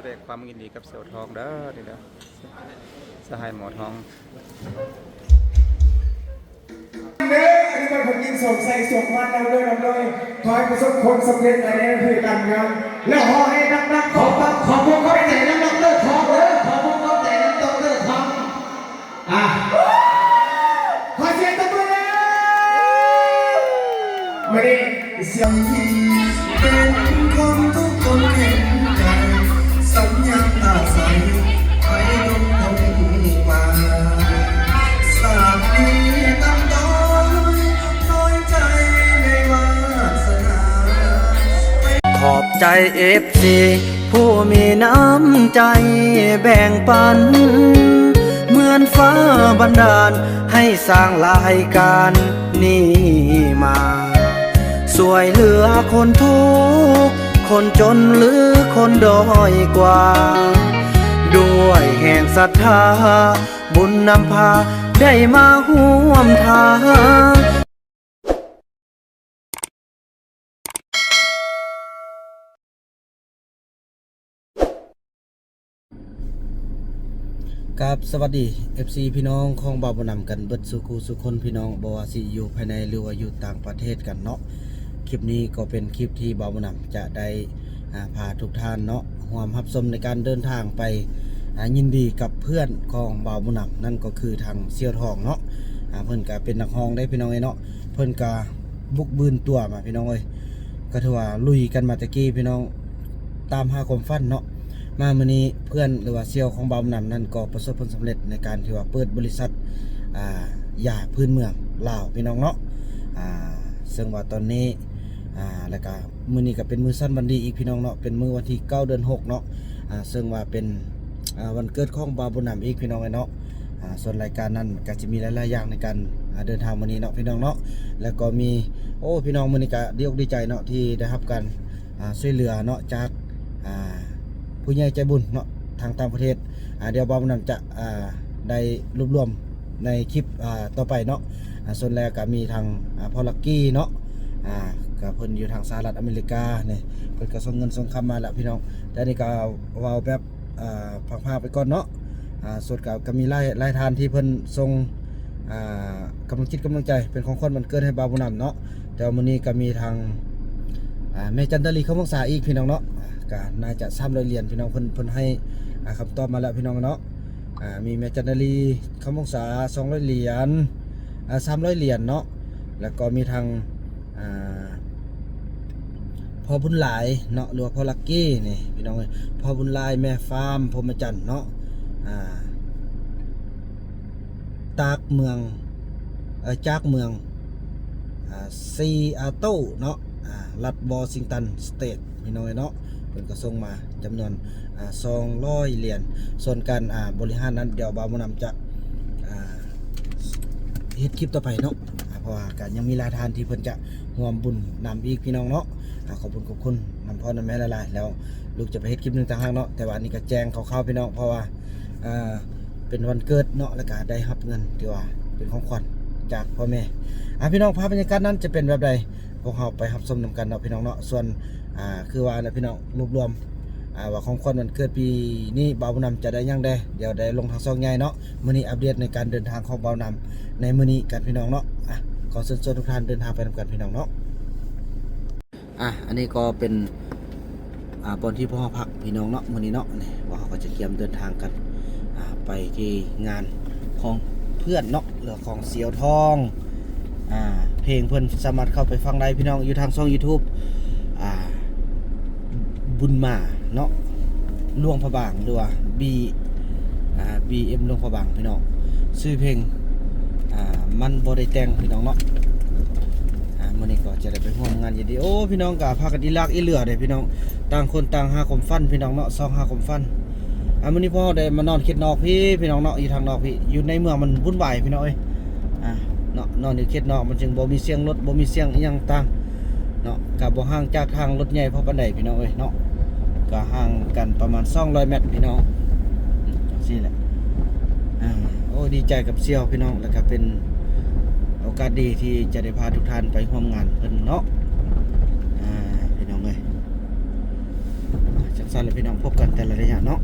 ແສດງຄວາມຍິນດີກັບສ່ຽວທອງເດີ ນີ້ເດີ ສະຫາຍໝໍທອງ. ເດີ ອະນຸບານຜົນຍິງ ໂຊກໄຊ ໂຊກໝານ ນຳເດີ ນຳເດີ ຂໍໃຫ້ປະສົບຜົນສຳເລັດໃນໜ້າທີ່ການງານ ແລະ ຂໍໃຫ້ນັກໆ ຂອບ ຂອບ ຂອບໃຈນຳດອກເຕີທອງເດີ ຂອບໃຈນຳດອກເຕີທອງ. ອ່ະ ຂໍສຽງຕົບມືແດ່. ມື້ນີ້ສຽງ ເປັນຄົນທຸກຄົນເຫັນໃຈ ສັນຍາຕາໃສ ໃຜລົງຄົນມາ ສາດມີຕຳຕ້ອຍ ນ້ອຍໃຈໃນວາສະໜາ. ຂອບໃຈເອັຟຊີ ຜູ້ມີນ້ຳໃຈແບ່ງປັນ ເໝືອນຟ້າບັນດານໃຫ້ສ້າງລາຍການນີ້ມາ ຊ່ວຍເຫຼືອຄົນທຸກຄົນຈົນ ຫຼື ຄົນດ້ອຍກວ່າ ດ້ວຍແຮງສັດທາ ບຸນນຳພາໄດ້ມາຮ່ວມທາງ. ກາບສະຫວັດດີ ເອັຟຊີ ພີ່ນ້ອງຂອງບ່າວບຸນນຳກັນເບິດສູ່ຄູ່ສູ່ຄົນ ພີ່ນ້ອງ ບໍ່ວ່າຊິຢູ່ພາຍໃນ ຫຼືວ່າຢູ່ຕ່າງປະເທດກັນເນາະ. ຄລິບນີ້ກໍເປັນຄລິບທີ່ບ່າວບຸນນຳຈະໄດ້ ອາ ພາທຸກທ່ານເນາະ ຮ່ວມຮັບຊົມໃນການເດີນທາງໄປ ອາ ຍິນດີກັບເພື່ອນຂອງບ່າວບຸນນຳ ນັ້ນກໍຄືທາງສ່ຽວທອງເນາະ. ອາ ເພິ່ນກະເປັນນັກຮ້ອງເດ້ ພີ່ນ້ອງເອີຍເນາະ. ເພິ່ນກະບຸກບືນຕົວມາ ພີ່ນ້ອງເອີຍ ກໍຖືວ່າລຸຍກັນມາແຕ່ກີ້ ພີ່ນ້ອງ ຕາມຫາຄວາມຝັນເນາະ. ມາມື້ນີ້ເພື່ອນ ຫຼືວ່າສ່ຽວຂອງບ່າວບຸນນຳນັ້ນ ກໍປະສົບຜົນສຳເລັດໃນການທີ່ວ່າເປີດບໍລິສັດ ອາ ຢາພື້ນເມືອງລາວ ພີ່ນ້ອງເນາະ. ອາ ເຊິ່ງວ່າຕອນນີ້ ອາ ແລ້ວກະມື້ນີ້ກໍເປັນມື້ສັນວັນດີອີກ ພີ່ນ້ອງເນາະ ເປັນມື້ວັນທີເກົ້າ ເດືອນຫົກເນາະ. ອາ ເຊິ່ງວ່າເປັນ ອາ ວັນເກີດຂອງບ່າວບຸນນຳອີກ ພີ່ນ້ອງເອີຍເນາະ. ອາ ສ່ວນລາຍການນັ້ນກໍຈະມີຫຼາຍໆຢ່າງໃນການ ອາ ເດີນທາງມື້ນີ້ເນາະ ພີ່ນ້ອງເນາະ. ແລ້ວກໍມີ ໂອ້ ພີ່ນ້ອງ ມື້ນີ້ກໍດີອົກດີໃຈເນາະ ທີ່ໄດ້ຮັບການ ອາ ຊ່ວຍເຫຼືອເນາະ ຈາກ ອາ ຜູ້ໃຫຍ່ໃຈບຸນເນາະ ທາງຕ່າງປະເທດ. ອາ ດຽວບ່າວບຸນນຳຈະ ອາ ໄດ້ລວບລວມໃນຄລິບ ອາ ຕໍ່ໄປເນາະ. ອາ ສ່ວນແລກກໍມີທາງ ອາ ພໍ່ລັກກີ້ເນາະ ອາ ກໍເພິ່ນຢູ່ທາງສະຫະລັດອາເມລິການີ້ ເພິ່ນກໍສົ່ງເງິນສົ່ງຄຳມາແລ້ວ ພີ່ນ້ອງ. ແຕ່ນີ້ກໍເວົ້າແບບ ອາ ພາງໆໄປກ່ອນເນາະ. ອາ ສ່ວນກໍ ກໍມີຫຼາຍ ຫຼາຍທ່ານທີ່ເພິ່ນສົ່ງ ອາ ກຳລັງຈິດກຳລັງໃຈເປັນຂອງຂວັນວັນເກີດໃຫ້ບ່າວບຸນນຳເນາະ. ແຕ່ວ່າມື້ນີ້ກໍມີທາງ ອາ ແມ່ຈັນດາລີ ຄຳວົງສາອີກ ພີ່ນ້ອງເນາະ. ອາ ກໍໜ້າຈະສາມຮ້ອຍຫຼຽນ ພີ່ນ້ອງ ເພິ່ນ ເພິ່ນໃຫ້ ອາ ຄຳຕອບມາແລ້ວ ພີ່ນ້ອງເນາະ. ອາ ມີແມ່ຈັນດາລີ ຄຳວົງສາ ສອງຮ້ອຍຫຼຽນ ອາ ສາມຮ້ອຍຫຼຽນເນາະ. ແລ້ວກໍມີທາງ ອາ ພໍ່ບຸນຫຼາຍເນາະ ຫຼືວ່າພໍ່ລັກກີ້ນີ້ ພີ່ນ້ອງເອີຍ ພໍ່ບຸນຫຼາຍ ແມ່ຟາມ ພົມມະຈັນເນາະ. ອາ ຕາກເມືອງ ເອີ ຈາກເມືອງ ອາ ຊີອາໂຕເນາະ ອາ ລັດວໍຊິງຕັນສະເຕດ ພີ່ນ້ອງເອີຍເນາະ. ເພິ່ນກໍສົ່ງມາຈຳນວນ ອາ ສອງຮ້ອຍຫຼຽນ. ສ່ວນການ ອາ ບໍລິຫານນັ້ນ ດຽວບ່າວບຸນນຳຈະ ອາ ເຮັດຄລິບຕໍ່ໄປເນາະ ອາ ເພາະວ່າກໍຍັງມີຫຼາຍທ່ານທີ່ເພິ່ນຈະຮ່ວມບຸນນຳອີກ ພີ່ນ້ອງເນາະ. ອາ ຂອບຄຸນ ຂອບຄຸນນຳພໍ່ນຳແມ່ຫຼາຍໆ. ແລ້ວລູກຈະໄປເຮັດຄລິບໜຶ່ງຕ່າງຫາກເນາະ ແຕ່ວ່າອັນນີ້ກໍແຈ້ງຄ່າວໆ ພີ່ນ້ອງ ເພາະວ່າ ອາ ເປັນວັນເກີດເນາະ ແລ້ວກໍໄດ້ຮັບເງິນ ຖືວ່າເປັນຂອງຂວັນຈາກພໍ່ແມ່. ອາ ພີ່ນ້ອງ ພາບບັນຍາກາດນັ້ນຈະເປັນແບບໃດ ພວກເຮົາໄປຮັບຊົມນຳກັນເນາະ ພີ່ນ້ອງເນາະ. ສ່ວນ ອາ ຄືວ່ານະ ພີ່ນ້ອງ ລວບລວມ ອາ ວ່າຂອງຂວັນວັນເກີດປີນີ້ບ່າວບຸນນຳຈະໄດ້ຫຍັງແດ່ ດຽວໄດ້ລົງທາງຊ່ອງໃຫຍ່ເນາະ. ມື້ນີ້ອັບເດດໃນການເດີນທາງຂອງບ່າວນຳໃນມື້ນີ້ກັນ ພີ່ນ້ອງເນາະ. ອາ ຂໍເຊີນຊວນທຸກທ່ານເດີນທາງໄປນຳກັນ ພີ່ນ້ອງເນາະ. ອາ ອັນນີ້ກໍເປັນ ອາ ບ່ອນທີ່ພວກເຮົາພັກ ພີ່ນ້ອງເນາະ ມື້ນີ້ເນາະ. ນີ້ ພວກເຮົາກໍຈະກຽມເດີນທາງກັນ ອາ ໄປທີ່ງານຂອງເພື່ອນເນາະ ຫຼືຂອງສ່ຽວທອງ. ອາ ເພງເພິ່ນສາມາດເຂົ້າໄປຟັງໄດ້ ພີ່ນ້ອງ ຢູ່ທາງຊ່ອງຢູທູບ ອາ ບຸນມາເນາະ ຫຼວງພະບາງ ຫຼືວ່າ ບີ ອາ ບີເອັມ ຫຼວງພະບາງ ພີ່ນ້ອງ. ຊື່ເພງ ອາ ມັນບໍ່ໄດ້ແຕ່ງ ພີ່ນ້ອງເນາະ. ອາ ມື້ນີ້ກໍຈະໄດ້ໄປຮ່ວມງານຍິນດີ. ໂອ້ ພີ່ນ້ອງກໍພາກັນອີຫຼາກອີເຫຼືອເດ້ ພີ່ນ້ອງ ຕ່າງຄົນຕ່າງຫາຄວາມຝັນ ພີ່ນ້ອງເນາະ ຊອກຫາຄວາມຝັນ. ອາ ມື້ນີ້ພວກເຮົາໄດ້ມານອນເຂດນອກພີ້ ພີ່ນ້ອງເນາະ ຢູ່ທາງນອກພີ້ ຢູ່ໃນເມືອງມັນວຸ່ນວາຍ ພີ່ນ້ອງເອີຍ. ອາ ເນາະ ນອນຢູ່ເຂດນອກມັນຈຶ່ງບໍ່ມີສຽງລົດ ບໍ່ມີສຽງອີ່ຫຍັງຕ່າງເນາະ. ກໍບໍ່ຫ່າງຈາກທາງລົດໃຫຍ່ພໍປານໃດ ພີ່ນ້ອງເອີຍເນາະ ກໍຫ່າງກັນປະມານສອງຮ້ອຍແມັດ ພີ່ນ້ອງ. ອືມ ຈັ່ງຊີ້ແຫຼະ. ອາ ໂອ້ ດີໃຈກັບສ່ຽວ ພີ່ນ້ອງ ແລ້ວກໍເປັນໂອກາດດີທີ່ຈະໄດ້ພາທຸກທ່ານໄປຮ່ວມງານເພິ່ນເນາະ. ອາ ພີ່ນ້ອງເອີຍ ຈັ່ງ ແລ້ວພີ່ນ້ອງ ພົບກັນແຕ່ລະໄລຍະເນາະ.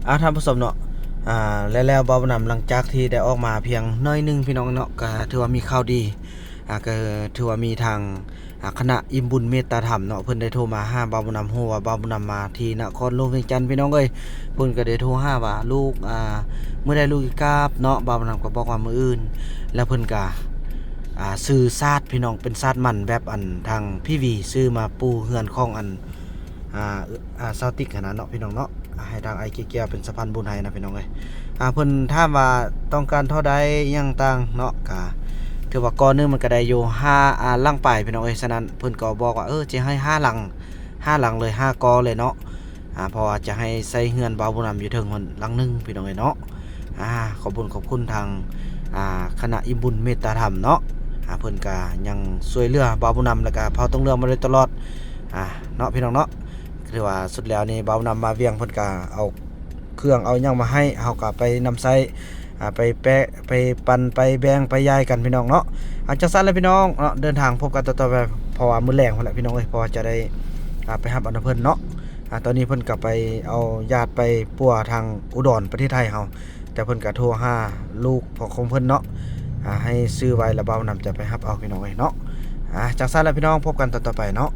ອ່າ ທ່ານຜູ້ຊົມເນາະ ອ່າ ແລ້ວ ແລ້ວບ່າວບຸນນຳ ຫຼັງຈາກທີ່ໄດ້ອອກມາພຽງໜ້ອຍໜຶ່ງພີ່ນ້ອງເນາະ ກໍຖືວ່າມີຂ່າວດີ ອ່າ ກໍຖືວ່າມີທາງ ອ່າ ຄະນະອີ່ມບຸນເມດຕາທຳເນາະ ເພິ່ນໄດ້ໂທມາຫາບ່າວບຸນນຳ ຮູ້ວ່າບ່າວບຸນນຳມາທີ່ນະຄອນຫຼວງວຽງຈັນພີ່ນ້ອງເອີຍ. ເພິ່ນກໍໄດ້ໂທຫາວ່າ ລູກ ອ່າ ມື້ໃດລູກຊິກັບເນາະ ບ່າວບຸນນຳກໍບອກວ່າມື້ອື່ນ ແລ້ວເພິ່ນກໍ ອ່າ ຊື້ສາດພີ່ນ້ອງ ເປັນສາດມັນແບບອັນທາງພີວີຊື້ມາປູເຮືອນຂອງອັນ ອ່າ ອ່າ ຊາວຕິກຫັ້ນນະເນາະພີ່ນ້ອງເນາະ ອ່າ ໃຫ້ທາງອ້າຍເກຍວເປັນສະພານບຸນໃຫ້ນະພີ່ນ້ອງເອີຍ. ອ່າ ເພິ່ນຖາມວ່າຕ້ອງການເທົ່າໃດ ອີ່ຫຍັງຕ່າງເນາະ ກະຖືວ່າກໍໜຶ່ງມັນກໍໄດ້ຢູ່ຫ້າ ອ່າ ຫຼັງປາຍພີ່ນ້ອງເອີຍ. ສະນັ້ນເພິ່ນກໍບອກວ່າ ເອີ ຈະໃຫ້ຫ້າຫຼັງ ຫ້າຫຼັງເລີຍ ຫ້າກໍເລີຍເນາະ ອ່າ ເພາະວ່າຈະໃຫ້ໃຊ້ເຮືອນບ່າວບຸນນຳຢູ່ເທິງພຸ້ນຫຼັງໜຶ່ງພີ່ນ້ອງເອີຍເນາະ. ອ່າ ຂອບຄຸນ ຂອບຄຸນທາງ ອ່າ ຄະນະອີ່ມບຸນເມດຕາທຳເນາະ ອ່າ ເພິ່ນກະຍັງຊ່ວຍເຫຼືອບ່າວບຸນນຳ ແລ້ວກະເຜົ່າຕົງເລື່ອງມາໂດຍຕະຫຼອດ ອ່າ ເນາະພີ່ນ້ອງເນາະ. ຖືວ່າສຸດແລ້ວນີ້ບ່າວບຸນນຳມາວຽງ ເພິ່ນກະເອົາເຄື່ອງເອົາຫຍັງມາໃຫ້ ເຮົາກະໄປນຳໃຊ້ ອ່າ ໄປແປະ ໄປປັນ ໄປແບ່ງ ໄປຢາຍກັນພີ່ນ້ອງເນາະ. ອ່າ ຈັ່ງຊັ້ນແຫຼະພີ່ນ້ອງເນາະ ເດີນທາງພົບກັນຕໍ່ໆໄປ ເພາະວ່າມື້ແລງພຸ້ນແຫຼະພີ່ນ້ອງເອີຍ ເພາະວ່າຈະໄດ້ ອ່າ ໄປຮັບເອົານຳເພິ່ນເນາະ. ອ່າ ຕອນນີ້ເພິ່ນກໍໄປເອົາຢາດໄປປົວທາງອຸດອນປະເທດໄທເຮົາ ແຕ່ເພິ່ນກໍໂທຫາລູກຂອງເພິ່ນເນາະ ອ່າ ໃຫ້ຊື້ໄວ້ ແລ້ວບ່າວນຳຈະໄປຮັບເອົາພີ່ນ້ອງເອີຍເນາະ. ອ່າ ຈັ່ງຊັ້ນແຫຼະພີ່ນ້ອງ ພົບກັນຕອນຕໍ່ໄປເນາະ.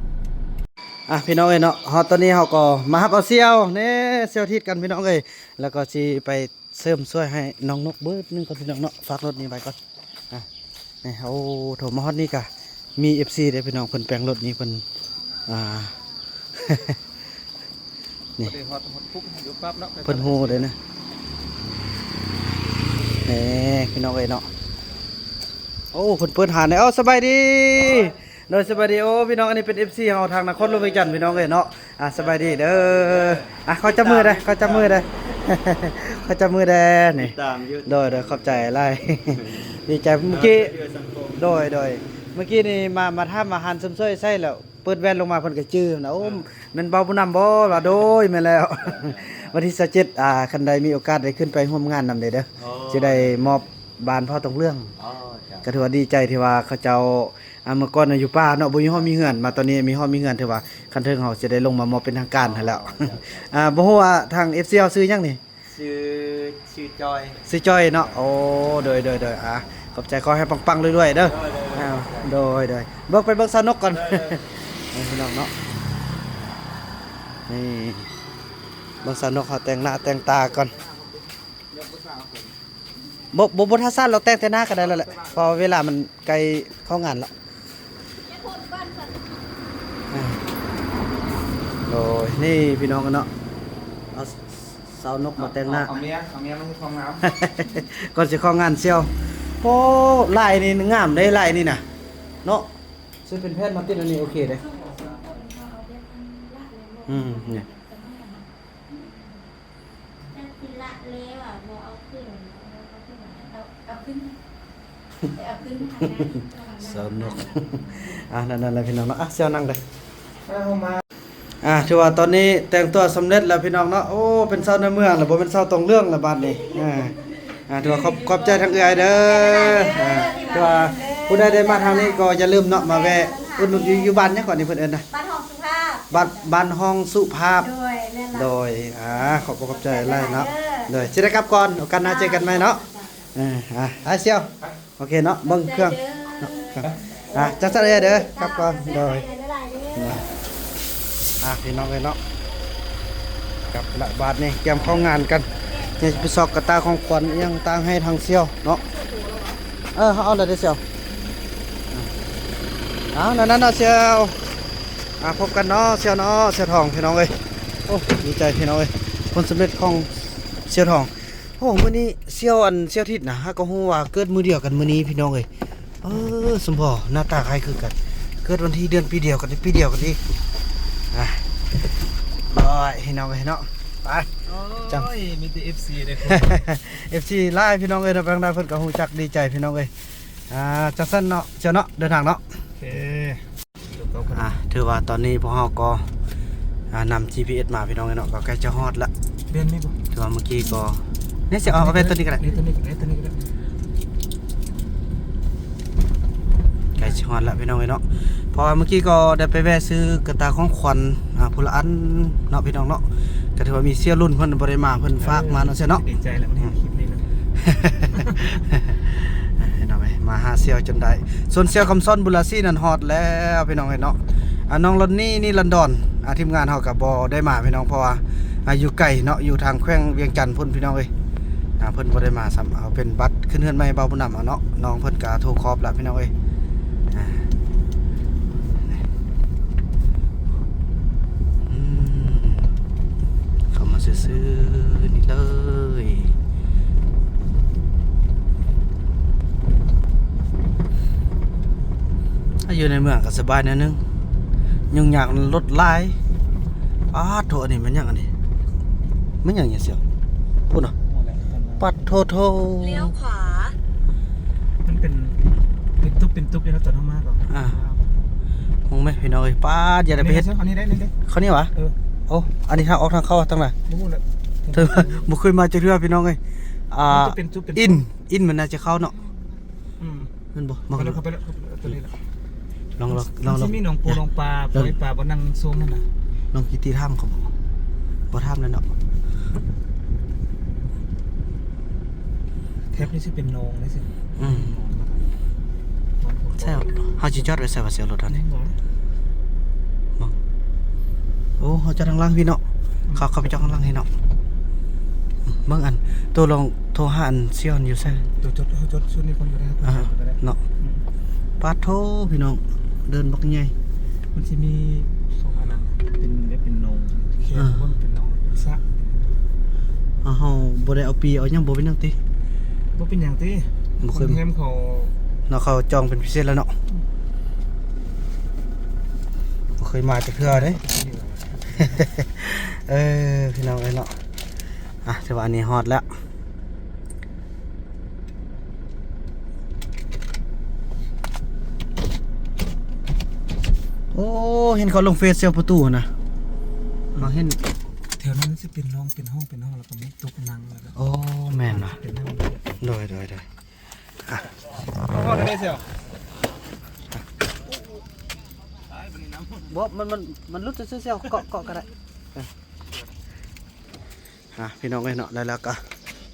ອ່າ ພີ່ນ້ອງເອີຍເນາະ ຮອດຕອນນີ້ເຮົາກໍມາຮັບເອົາສ່ຽວແນ່ ສ່ຽວທິດກັນພີ່ນ້ອງເອີຍ ແລ້ວກໍຊິໄປ ເສີມຊ່ວຍໃຫ້ນ້ອງນົກເບີດໜຶ່ງກ່ອນພີ່ນ້ອງເນາະ. ຝາກລົດນີ້ໄວ້ກ່ອນ. ອ່ະ ນີ້ ໂອ້ ໂທມາຮອດນີ້ກະມີເອັຟຊີເດ້ພີ່ນ້ອງ ເພິ່ນແປງລົດນີ້ ເພິ່ນ ອ່າ ນີ້ ບໍ່ໄດ້ຮອດ ຮອດປຸກຢູ່ປັບເນາະ ເພິ່ນຮູ້ເດ້ນະ. ນີ້ພີ່ນ້ອງເອີຍເນາະ ໂອ້ ເພິ່ນເປີດຮ້ານເດ້. ເອົາ ສະບາຍດີ. ໂດຍ ສະບາຍດີ. ໂອ້ ພີ່ນ້ອງ ອັນນີ້ເປັນເອັຟຊີເຮົາທາງນະຄອນຫຼວງວຽງຈັນພີ່ນ້ອງເອີຍເນາະ. ອ່າ ສະບາຍດີເດີ. ອ່າ ຂໍຈັບມືເດີ ຂໍຈັບມືເດີ ຂໍຈັບມືເດີນີ້. ໂດຍ ໂດຍ ຂອບໃຈຫຼາຍ ດີໃຈ. ເມື່ອກີ້ ໂດຍ ໂດຍ ເມື່ອກີ້ນີ້ມາ ມາຖາມວ່າຮ້ານເສີມສວຍໃສ ແລ້ວເປີດແວ່ນລົງມາເພິ່ນກໍຈື່ນະ. ໂອ້ ແມ່ນບ່າວບຸນນຳບໍ່? ວ່າ ໂດຍ ແມ່ນແລ້ວ. ວັນທີຊາວເຈັດ ອ່າ ຄັນໃດມີໂອກາດໄດ້ຂຶ້ນໄປຮ່ວມງານນຳເດີ ຊິໄດ້ມອບ ບ້ານເຜົ່າຕົງເລື່ອງ. ອໍ ເຈົ້າ ກໍຖືວ່າດີໃຈທີ່ວ່າເຂົາເຈົ້າ ອ່າ ເມື່ອກ່ອນຢູ່ປ່າເນາະ ບໍ່ມີຫ້ອງມີເຮືອນ ມາຕອນນີ້ມີຫ້ອງມີເຮືອນ ຖືວ່າຄັນເຖິງເຮົາຊິໄດ້ລົງມາມອບເປັນທາງການຫັ້ນແຫຼ້ວ. ອໍ ເຈົ້າ ອ່າ ບໍ່ຮູ້ວ່າທາງເອັຟຊີເຮົາຊື່ຫຍັງນີ້? ຊື່ ຊື່ຈອຍ ຊື່ຈອຍເນາະ. ໂອ້ ໂດຍ ໂດຍ ໂດຍ ອ່າ ຂອບໃຈ ຂໍໃຫ້ປັງໆລວຍໆເດີ. ໂດຍ ໂດຍ ອ່າ ໂດຍ ໂດຍ ເບິ່ງ ໄປເບິ່ງສາວນົກກ່ອນ. ໂດຍ ໂດຍ ນີ້ພີ່ນ້ອງເນາະ ນີ້ ເບິ່ງສາວນົກເຮົາແຕ່ງໜ້າແຕ່ງຕາກ່ອນ. ບໍ່ ບໍ່ ບໍ່ຖ້າຊັ້ນ ເຮົາແຕ່ງແຕ່ໜ້າກໍໄດ້ແລ້ວແຫຼະ ເພາະເວລາມັນໃກ້ເຂົ້າງານແລ້ວ. ອ່າ ໂດຍ ນີ້ພີ່ນ້ອງເນາະ ເອົາສາວນົກມາແຕ່ງໜ້າ ເອົາເມຍ ເອົາເມຍມາເຮັດຄວາມງາມ ກ່ອນຊິເຂົ້າງານສ່ຽວ. ໂອ້ ລາຍນີ້ງາມເດ້ ລາຍນີ້ນະເນາະ ຊື້ເປັນແຜ່ນມາຕິດອັນນີ້ ໂອເຄເດ້. ອືມ ນີ້ ຈັກຊິລະແລ້ວອະ ບໍ່ເອົາຂຶ້ນ ເອົາ ເອົາຂຶ້ນ ເອົາຂຶ້ນ ເອົາຂຶ້ນ ສາວນົກ. ອ່າ ນັ້ນ ນັ້ນແຫຼະພີ່ນ້ອງເນາະ. ອ່າ ສ່ຽວນັ່ງເດີ. ອ່າ ຖືວ່າຕອນນີ້ແຕ່ງຕົວສຳເລັດແລ້ວພີ່ນ້ອງເນາະ. ໂອ້ ເປັນສາວໃນເມືອງແລ້ວ ບໍ່ແມ່ນສາວຕົງເລື່ອງແລ້ວບາດນີ້. ອ່າ ອ່າ ຖືວ່າຂອບ ຂອບໃຈທາງເອື້ອຍເດີ. ອ່າ ຖືວ່າຜູ້ໃດໄດ້ມາທາງນີ້ກໍຢ່າລືມເນາະ ມາແວະອຸດໜູນຢູ່ ຢູ່ບ້ານຫຍັງເກາະນີ້ເພິ່ນເອີ້ນນະ? ບ້ານຮ່ອງສຸພາບ. ບ້ານຮ່ອງສຸພາບ. ໂດຍ ແມ່ນລະ. ໂດຍ ອ່າ ຂອບ ຂອບໃຈຫຼາຍເນາະ. ໂດຍ ຊິໄດ້ກັບກ່ອນ ໂອກາດໜ້າເຈີກັນໃໝ່ເນາະ. ເອີ ອ່າ ໄປສ່ຽວ ໂອເຄເນາະ ເບິ່ງເຄື່ອງເນາະ. ອ່າ ຈັກຊັ້ນເດີ ກັບກ່ອນ. ໂດຍ ອ່າ ພີ່ນ້ອງເອີຍເນາະ ກັບລະບາດນີ້ ກຽມເຂົ້າງານກັນ. ນີ້ໄປຊອກກະຕ່າຂອງຂວັນອີ່ຫຍັງຕ່າງໃຫ້ທາງສ່ຽວເນາະ. ເອີ ເຮົາເອົາແລ້ວເດ້ສ່ຽວ. ອ່າ ເອົາ ນັ້ນໆເນາະສ່ຽວ. ອ່າ ພົບກັນເນາະສ່ຽວເນາະ ສ່ຽວທອງ ພີ່ນ້ອງເອີຍ. ໂອ້ ດີໃຈພີ່ນ້ອງເອີຍ ຜົນສຳເລັດຂອງສ່ຽວທອງ. ໂອ້ ມື້ນີ້ສ່ຽວ ອັນ ສ່ຽວທິດນະ ຫາກໍຮູ້ວ່າເກີດມື້ດຽວກັນມື້ນີ້ພີ່ນ້ອງເອີຍ. ເອີ ສົມພໍ້ ໜ້າຕາຄ້າຍຄືກັນ ເກີດວັນທີເດືອນປີດຽວກັນ ປີດຽວກັນອີກ. ອ່າ ໂອ້ຍ ພີ່ນ້ອງເອີຍເນາະ ໄປ. ໂອ້ຍ ມີແຕ່ເອັຟຊີເດ້ ເອັຟຊີຫຼາຍພີ່ນ້ອງເອີຍເນາະ. ໄປທາງໃດເພິ່ນກໍຮູ້ຈັກ ດີໃຈພີ່ນ້ອງເອີຍ. ອ່າ ຈັ່ງຊັ້ນເນາະສ່ຽວເນາະ ເດີນທາງເນາະ. ໂອເຄ ອ່າ ຖືວ່າຕອນນີ້ພວກເຮົາກໍ ອ່າ ນຳຈີພີເອັສມາພີ່ນ້ອງເອີຍເນາະ ກໍໃກ້ຈະຮອດລະ. ແມ່ນນີ້ບໍ່? ຖືວ່າເມື່ອກີ້ກໍ ນີ້ຊິເອົາ ເອົາແວ່ນຕົວນີ້ກໍໄດ້ ນີ້ຕົວນີ້ກໍໄດ້ ຕົວນີ້ກໍໄດ້ ໃກ້ ຊິຮອດແລ້ວພີ່ນ້ອງເອີຍເນາະ ເພາະວ່າເມື່ອກີ້ກໍໄດ້ໄປແວ່ຊື້ກະຕ່າຂອງຂວັນ ອ່າ ຜູ້ລະອັນເນາະພີ່ນ້ອງເນາະ ກໍຖືວ່າມີສ່ຽວລຸ້ນເພິ່ນບໍ່ໄດ້ມາ ເພິ່ນຝາກມາເນາະ ເອີ ເນາະ ດີໃຈແລ້ວ ເຫັນຄລິບນີ້ ພີ່ນ້ອງເອີຍ ມາຫາສ່ຽວຈົນໄດ້ ສ່ວນສ່ຽວຄຳສອນ ບຸນລາສີນັ້ນຮອດແລ້ວພີ່ນ້ອງເອີຍເນາະ ອ່າ ນ້ອງລອນນີ ນີລອນດອນ ອ່າ ທີມງານເຮົາກໍບໍ່ໄດ້ມາພີ່ນ້ອງ ເພາະວ່າ ອ່າ ຢູ່ໄກເນາະ ຢູ່ທາງແຂວງວຽງຈັນພຸ້ນພີ່ນ້ອງເອີຍ ອ່າ ເພິ່ນບໍ່ໄດ້ມາຊ້ຳ ເອົາເປັນບັດຂຶ້ນເຮືອນໃໝ່ບ່າວບຸນນຳເອົາເນາະ ນ້ອງເພິ່ນກໍໂທຄອບລະພີ່ນ້ອງເອີຍ ອ່າ ອືມ ເຂົ້າມາຊື່ໆນີ້ເລີຍ ຖ້າຢູ່ໃນເມືອງກໍສະບາຍແນວໜຶ່ງ ຫຍຸ້ງຍາກລົດຫຼາຍ ປາດໂທ ອັນນີ້ແມ່ນຫຍັງ ອັນນີ້ແມ່ນຫຍັງ ຫຍັງສ່ຽວ ພຸ້ນນະ ປາດໂທໂທ ລ້ຽວຂວາ ມັນເປັນ ເປັນຕຸບເປັນຕຸບຢູ່ເນາະ ຕອນເຮົາມາກໍ ອ່າ ງງໄໝພີ່ນ້ອງເອີຍ ປາດ ຢ່າໄດ້ໄປເຮັດ ອັນນີ້ໄດ້ ນີ້ໄດ້ ເຂົານີ້ຫວາ ເອີ ໂອ້ ອັນນີ້ທາງອອກທາງເຂົ້າທາງໃດ ບໍ່ຮູ້ແຫຼະ ບໍ່ເຄີຍມາຈັກເທື່ອພີ່ນ້ອງເອີຍ ອ່າ ເປັນຕຸບເປັນຕຸບ ອິນ ອິນມັນໜ້າຈະເຂົ້າເນາະ ອືມ ແມ່ນບໍ່ ມາ ເຂົ້າໄປແລ້ວ ເຂົ້າໄປແລ້ວ ຕົວນີ້ລະ ລອງ ລອງ ລອງ ມັນຊິມີໜອງປູ ເອີ ໜອງປາ ເອີ ປ່ອຍປາ ບ່ອນນັ່ງຊົມຫັ້ນນະ ນ້ອງກິດຕິຖາມເຂົາບໍ່ ບໍ່ຖາມແລ້ວເນາະ ແຖບນີ້ຊິເປັນໜອງເດ້ຊິ ອືມ ໜອງ ໃຊ່ ເຮົາຊິຈອດໄວ້ໃສວ່າ ສ່ຽວ ລົດເຮົານີ້ ບໍ່ ໂອ້ ເຮົາຈອດທາງຫຼັງພີ້ເນາະ ອືມ ເຂົາ ເຂົາໄປຈອດທາງຫຼັງພີ້ເນາະ ເບິ່ງອັນ ໂຕລອງ ໂທຫາອັນສ່ຽວຢູ່ໃສ ໂຕຈົດ ເຮົາຈົດຊຸດນີ້ກ່ອນກໍໄດ້ ອ່າ ເນາະ ອືມ ປາດໂທ ພີ່ນ້ອງ ເດີ່ນບັກໃຫຍ່ ມັນຊິມີສອງອັນນັ້ນ ເປັນແບບເປັນໜອງ ແຄມ ອ່າ ເປັນໜອງ ເປັນສະ ອ່າ ເຮົາບໍ່ໄດ້ເອົາປີ້ເອົາຫຍັງ ບໍ່ເປັນຫຍັງຕິ ບໍ່ເປັນຫຍັງຕິ ບໍ່ເຄີຍ ໂຮງແຮມເຂົາ ເນາະ ເຂົາຈອງເປັນພິເສດແລ້ວເນາະ ອືມ ບໍ່ເຄີຍມາຈັກເທື່ອເດ້ ເອີ ພີ່ນ້ອງເອີຍເນາະ ອ່ະ ຖືວ່າອັນນີ້ຮອດແລ້ວ ໂອ້ ເຫັນເຂົາລົງເຟສແຖວປະຕູຫັ້ນນະ ມາເຫັນ ແຖວນັ້ນຊິເປັນໂຮງ ເປັນຫ້ອງ ເປັນຫ້ອງ ແລ້ວກໍມີໂຕະນັ່ງ ແລ້ວກໍ ໂອ້ ແມ່ນເນາະ ເປັນນັ່ງ ໂດຍ ໂດຍ ໂດຍ ອ່ະ ຮອດໄດ້ແລ້ວ ບໍ່ ມັນ ມັນ ມັນຫຼຸດຊື່ໆ ເກາະ ເກາະກໍໄດ້ ອ່ະ ພີ່ນ້ອງເອີຍເນາະ ແລ້ວ ແລ້ວກໍ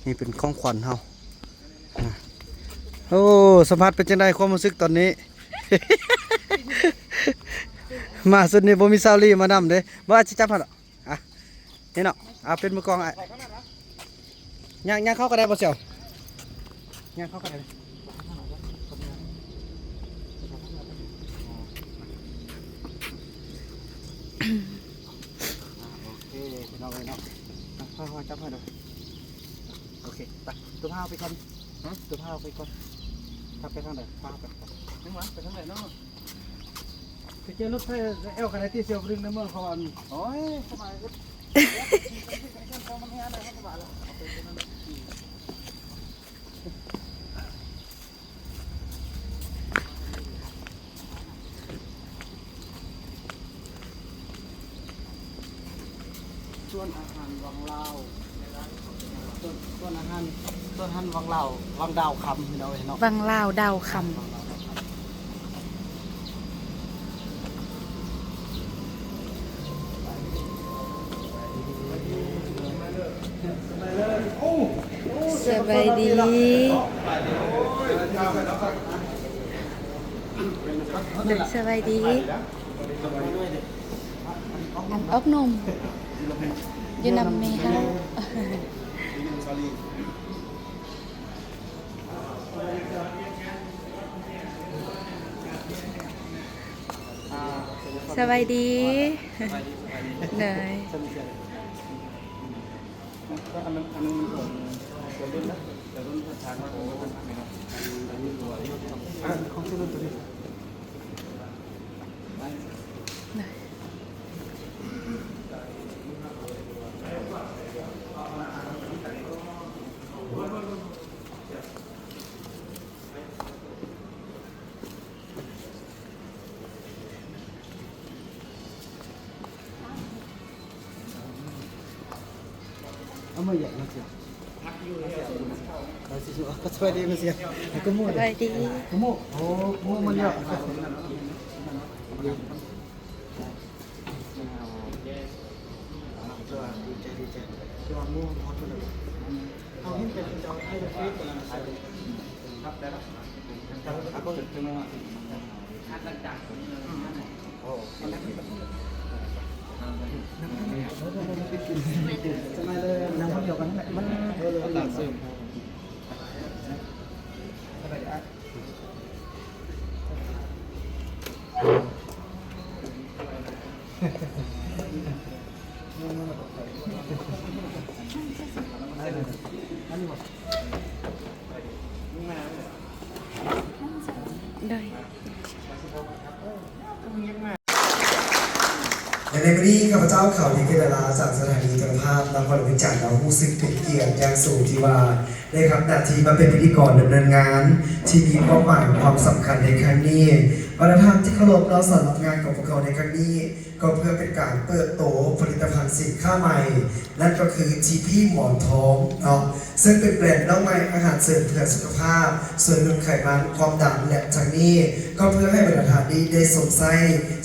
ນີ້ເປັນຂອງຂວັນເຮົາ ອ່ະ ໂອ້ ສຳພາດເປັນຈັ່ງໃດ ຄວາມຮູ້ສຶກຕອນນີ້ ມາຊຸດນີ້ບໍ່ມີສາວລີມານຳເດ້ ບໍ່ ອາດຊິຈັບຫັ້ນເນາະ ອ່ະ ນີ້ເນາະ ເອົາເປັນມືກອງອ້າຍ ຍ່າງ ຍ່າງເຂົ້າກໍໄດ້ບໍ່ສ່ຽວ ຍ່າງເຂົ້າກໍໄດ້ ອ່າ ໂອເຄ ພີ່ນ້ອງເອີຍເນາະ ຄ່ອຍໆ ຈັບໃຫ້ເດີ ໂອເຄ ໄປ ໂຕພາໄປກ່ອນ ຮະ ໂຕພາໄປກ່ອນ ພາໄປທາງໃດ ພາໄປ ຍັງຫວາ ໄປທາງໃດເນາະ ໄປເຈີລົດໄຟແອວກໍໄດ້ຕິ ສ່ຽວໄປດຶງໃນເມືອງເຂົາອັນ ໂອ້ຍ ສະບາຍ ສວນອາຫານວັງລາວ ສວນ ສວນອາຫານ ສວນອາຫານວັງລາວ ວັງດາວຄຳ ພີ່ນ້ອງເອີຍເນາະ ວັງລາວດາວຄຳ. ສະບາຍດີ ສະບາຍດີ ອັນອອກນົມຢູ່ນຳແມ່ເຮົາ. ສະບາຍດີ ໂດຍ. ເອົາມາຢາກມາເສຍ ມັກຢູ່ແລ້ວ. ສະບາຍດີ ໂອ້ ໂອ້ ມາແລ້ວ. ໂດຍ ແລະ ໃນມື້ນີ້ ຂ້າພະເຈົ້າ ເຂົາ ເດ ເກດດາລາ ຈາກສະຖານີໂທລະພາບນະຄອນຫຼວງວຽງຈັນ ເນາະ ຮູ້ສຶກເປັນກຽດຢ່າງສູງທີ່ວ່າ ໄດ້ຮັບໜ້າທີ່ມາເປັນພິທີກອນດຳເນີນງານທີ່ມີຄວາມໝາຍຄວາມສຳຄັນໃນຄັ້ງນີ້. ບັນດາທ່ານທີ່ເຄົາລົບເນາະ, ສຳລັບງານຂອງພວກເຮົາໃນຄັ້ງນີ້ ກໍເພື່ອເປັນການເປີດໂຕຜະລິດຕະພັນສິນຄ້າໃໝ່ ນັ້ນກໍຄື ທີ ພີ ໝອນທອງເນາະ, ເຊິ່ງເປັນແບຣນນ້ອງໃໝ່ອາຫານເສີມເພື່ອສຸຂະພາບ, ຊ່ວຍຫຼຸດໄຂມັນ, ຄວາມດັນ ແລະ ທັງນີ້ກໍເພື່ອໃຫ້ບັນດາທ່ານນີ້ໄດ້ຊົມໃຊ້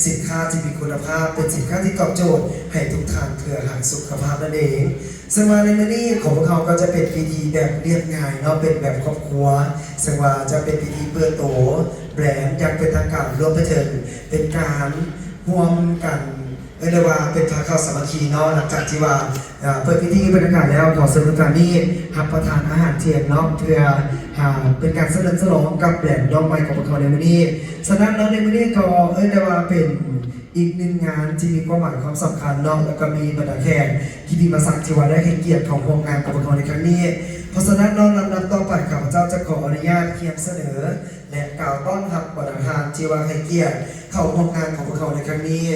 ສິນຄ້າທີ່ມີຄຸນນະພາບ, ເປັນສິນຄ້າທີ່ຕອບໂຈດໃຫ້ທຸກທ່ານເພື່ອຮັກສຸຂະພາບນັ້ນເອງ. ເຊິ່ງວ່າໃນມື້ນີ້ຂອງພວກເຮົາກໍຈະເປັນພິທີແບບລຽບງ່າຍເນາະ, ເປັນແບບຄອບຄົວ, ເຊິ່ງວ່າຈະເປັນພິທີເປີດໂຕແບຣນຢ່າງເປັນທາງການ, ລວມໄປເຖິງເປັນການຮ່ວມກັນ ເອີ້ນໄດ້ວ່າເປັນພາເຂົ້າສາມັກຄີເນາະ. ຫຼັງຈາກທີ່ວ່າ ເອີ ເປີດພິທີເປັນທາງການແລ້ວ, ຂໍເຊີນທຸກທ່ານນີ້ຮັບປະທານອາຫານທ່ຽງເນາະ, ເພື່ອ ອາ ເປັນການສະເຫຼີມສະຫຼອງກັບແບຣນນ້ອງໃໝ່ຂອງພວກເຮົາໃນມື້ນີ້. ສະນັ້ນເນາະ ໃນມື້ນີ້ກໍເອີ້ນໄດ້ວ່າເປັນ ອີກໜຶ່ງງານທີ່ມີຄວາມໝາຍຄວາມສຳຄັນເນາະ ແລ້ວກໍມີບັນດາແຂກກິດຕິມະສັກທີ່ວ່າໄດ້ໃຫ້ກຽດເຂົ້າຮ່ວມງານຂອງພວກເຮົາໃນຄັ້ງນີ້. ເພາະສະນັ້ນເນາະ ລຳດັບຕໍ່ໄປ ຂ້າພະເຈົ້າຈະຂໍອະນຸຍາດຮຽນສະເໜີ ແລະ ກ່າວຕ້ອນຮັບບັນດາທ່ານທີ່ວ່າໃຫ້ກຽດເຂົ້າຮ່ວມງານຂອງພວກເຮົາໃນຄັ້ງນີ້.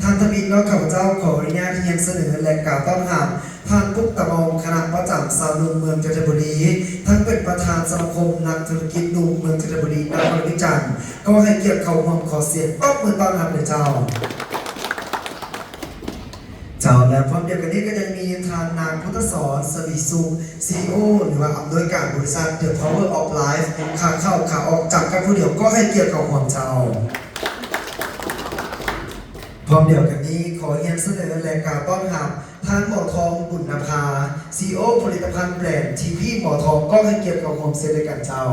ທ່ານທຳອິດເນາະ ຂ້າພະເຈົ້າຂໍອະນຸຍາດຮຽນສະເໜີ ແລະ ກ່າວຕ້ອນຮັບ ທ່ານ ປຸກ ຕະມອງ ຄະນະປະຈຳຊາວໜຸ່ມເມືອງຈັນທະບູລີ ທັງເປັນປະທານສະມາຄົມນັກທຸລະກິດໜຸ່ມເມືອງຈັນທະບູລີ ນະຄອນຫຼວງວຽງຈັນ ກໍໃຫ້ກຽດເຂົ້າຮ່ວມ. ຂໍສຽງຕົບມືຕ້ອນຮັບເດີເຈົ້າ. ເຈົ້າ ແລະ ພ້ອມດຽວກັນນີ້ກໍຍັງມີທ່ານ ນາງ ພຸດທະສອນ ສະຫວີສຸກ ຊີອີໂອ ຫຼືວ່າອຳນວຍການບໍລິສັດ The Power of Life ຂາເຂົ້າຂາອອກຈຳກັດຜູ້ດຽວ ກໍໃຫ້ກຽດເຂົ້າຮ່ວມເຈົ້າ. ພ້ອມດຽວກັນນີ້ ຂໍຮຽນສະເໜີ ແລະ ກ່າວຕ້ອນຮັບ ທ່ານ ໝໍທອງ ບຸນນະພາ ຊີອີໂອ ຜະລິດຕະພັນແບຣນ ທີ ພີ ໝໍທອງ ກໍໃຫ້ກຽດເຂົ້າຮ່ວມເຊັ່ນດຽວກັນເຈົ້າ.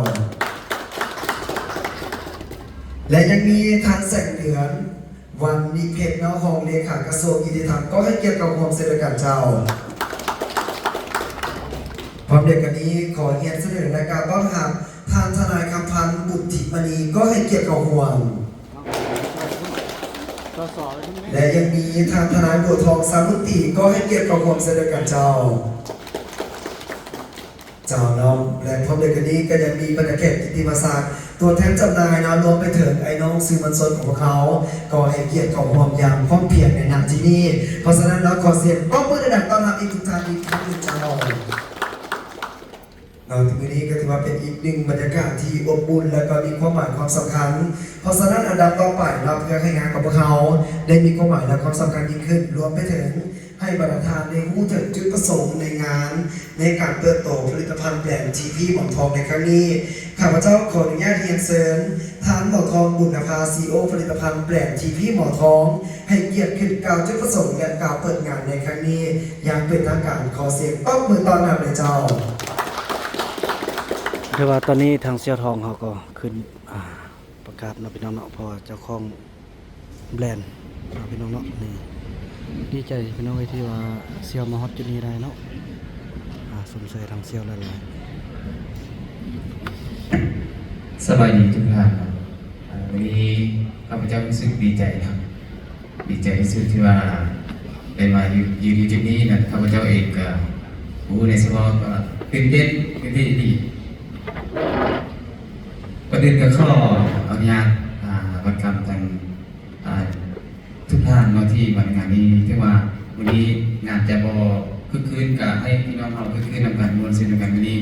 ແລະ ຍັງມີທ່ານ ແສງເດືອນ ວັນນິເພັດ ເນາະ ຮອງເລຂາກະຊວງຍຸຕິທຳ ກໍໃຫ້ກຽດເຂົ້າຮ່ວມເຊັ່ນດຽວກັນເຈົ້າ. ພ້ອມດຽວກັນນີ້ ຂໍຮຽນສະເໜີ ແລະ ກ່າວຕ້ອນຮັບ ທ່ານ ທະນາຍ ຄຳພັນ ບຸນທິມະນີ ກໍໃຫ້ກຽດເຂົ້າຮ່ວມ. ແລະ ຍັງມີທ່ານ ທະນາຍ ບົວທອງ ສາມຸນຕີ ກໍໃຫ້ກຽດເຂົ້າຮ່ວມເຊັ່ນດຽວກັນເຈົ້າ. ເຈົ້າເນາະ ແລະ ພ້ອມດຽວກັນນີ້ກໍຍັງມີບັນດາແຂກກິດຕິມະສັກ ຕົວແທນຈຳໜ່າຍເນາະ ລວມໄປເຖິງອ້າຍນ້ອງສື່ມວນຊົນຂອງພວກເຮົາ ກໍໃຫ້ກຽດເຂົ້າຮ່ວມຢ່າງພ້ອມພຽງໃນນາທີນີ້. ເພາະສະນັ້ນເນາະ ຂໍສຽງຕົບມືດັງໆ ຕ້ອນຮັບອີກທຸກທ່ານອີກຄັ້ງໜຶ່ງເຈົ້າ. ເນາະ ມື້ນີ້ກໍຖືວ່າເປັນອີກໜຶ່ງບັນຍາກາດທີ່ອົບອຸ່ນ ແລະ ກໍມີຄວາມໝາຍຄວາມສຳຄັນ. ເພາະສະນັ້ນ ອັນດັບຕໍ່ໄປເນາະ ເພື່ອໃຫ້ງານຂອງພວກເຮົາໄດ້ມີຄວາມໝາຍ ແລະ ຄວາມສຳຄັນຍິ່ງຂຶ້ນ ລວມໄປເຖິງ ໃຫ້ບັນດາທ່ານໄດ້ຮູ້ເຖິງຈຸດປະສົງໃນງານ ໃນການເປີດໂຕຜະລິດຕະພັນແບຣນ ທີ ພີ ໝອນທອງໃນຄັ້ງນີ້, ຂ້າພະເຈົ້າຂໍອະນຸຍາດຮຽນເຊີນ ທ່ານ ໝໍທອງ ບຸນນະພາ ຊີອີໂອ ຜະລິດຕະພັນແບຣນ ທີ ພີ ໝໍທອງ ໃຫ້ກຽດຂຶ້ນກ່າວຈຸດປະສົງ ແລະ ກ່າວເປີດງານໃນຄັ້ງນີ້ຢ່າງເປັນທາງການ. ຂໍສຽງຕົບມືຕ້ອນຮັບເດີເຈົ້າ. ຖືວ່າຕອນນີ້ທາງສ່ຽວທອງເຮົາກໍຂຶ້ນ ອ່າ ປະກາດເນາະພີ່ນ້ອງເນາະ ເພາະວ່າເຈົ້າຂອງ ແບຣນເນາະພີ່ນ້ອງເນາະ. ນີ້ ດີໃຈພີ່ນ້ອງເອີຍ ທີ່ວ່າສ່ຽວມາຮອດຈຸດນີ້ໄດ້ເນາະ. ອ່າ ຊົມເຊີຍທາງສ່ຽວຫຼາຍໆ. ສະບາຍດີທຸກທ່ານເນາະ. ອ່າ ມື້ນີ້ຂ້າພະເຈົ້າຮູ້ສຶກດີໃຈເນາະ, ດີໃຈທີ່ສຸດທີ່ວ່າໄດ້ມາຢູ່ ຢູ່ ຢູ່ຈຸດນີ້ນະ. ຂ້າພະເຈົ້າເອງກໍຮູ້ໃນສະພາບວ່າຕື່ນເຕັ້ນ ຕື່ນເຕັ້ນອີ່ຫຼີ. ກ່ອນອື່ນກໍຂໍອະນຸຍາດ ອ່າ ວັດຄຳທາງ ອ່າ ທຸກທ່ານເນາະ ທີ່ມາໃນງານນີ້. ຖືວ່າມື້ນີ້ງານຈະບໍ່ຄຶກຄື້ນ ກໍໃຫ້ພີ່ນ້ອງເຮົາຄຶກຄື້ນນຳກັນ ມ່ວນຊື່ນນຳກັນ. ມື້ນີ້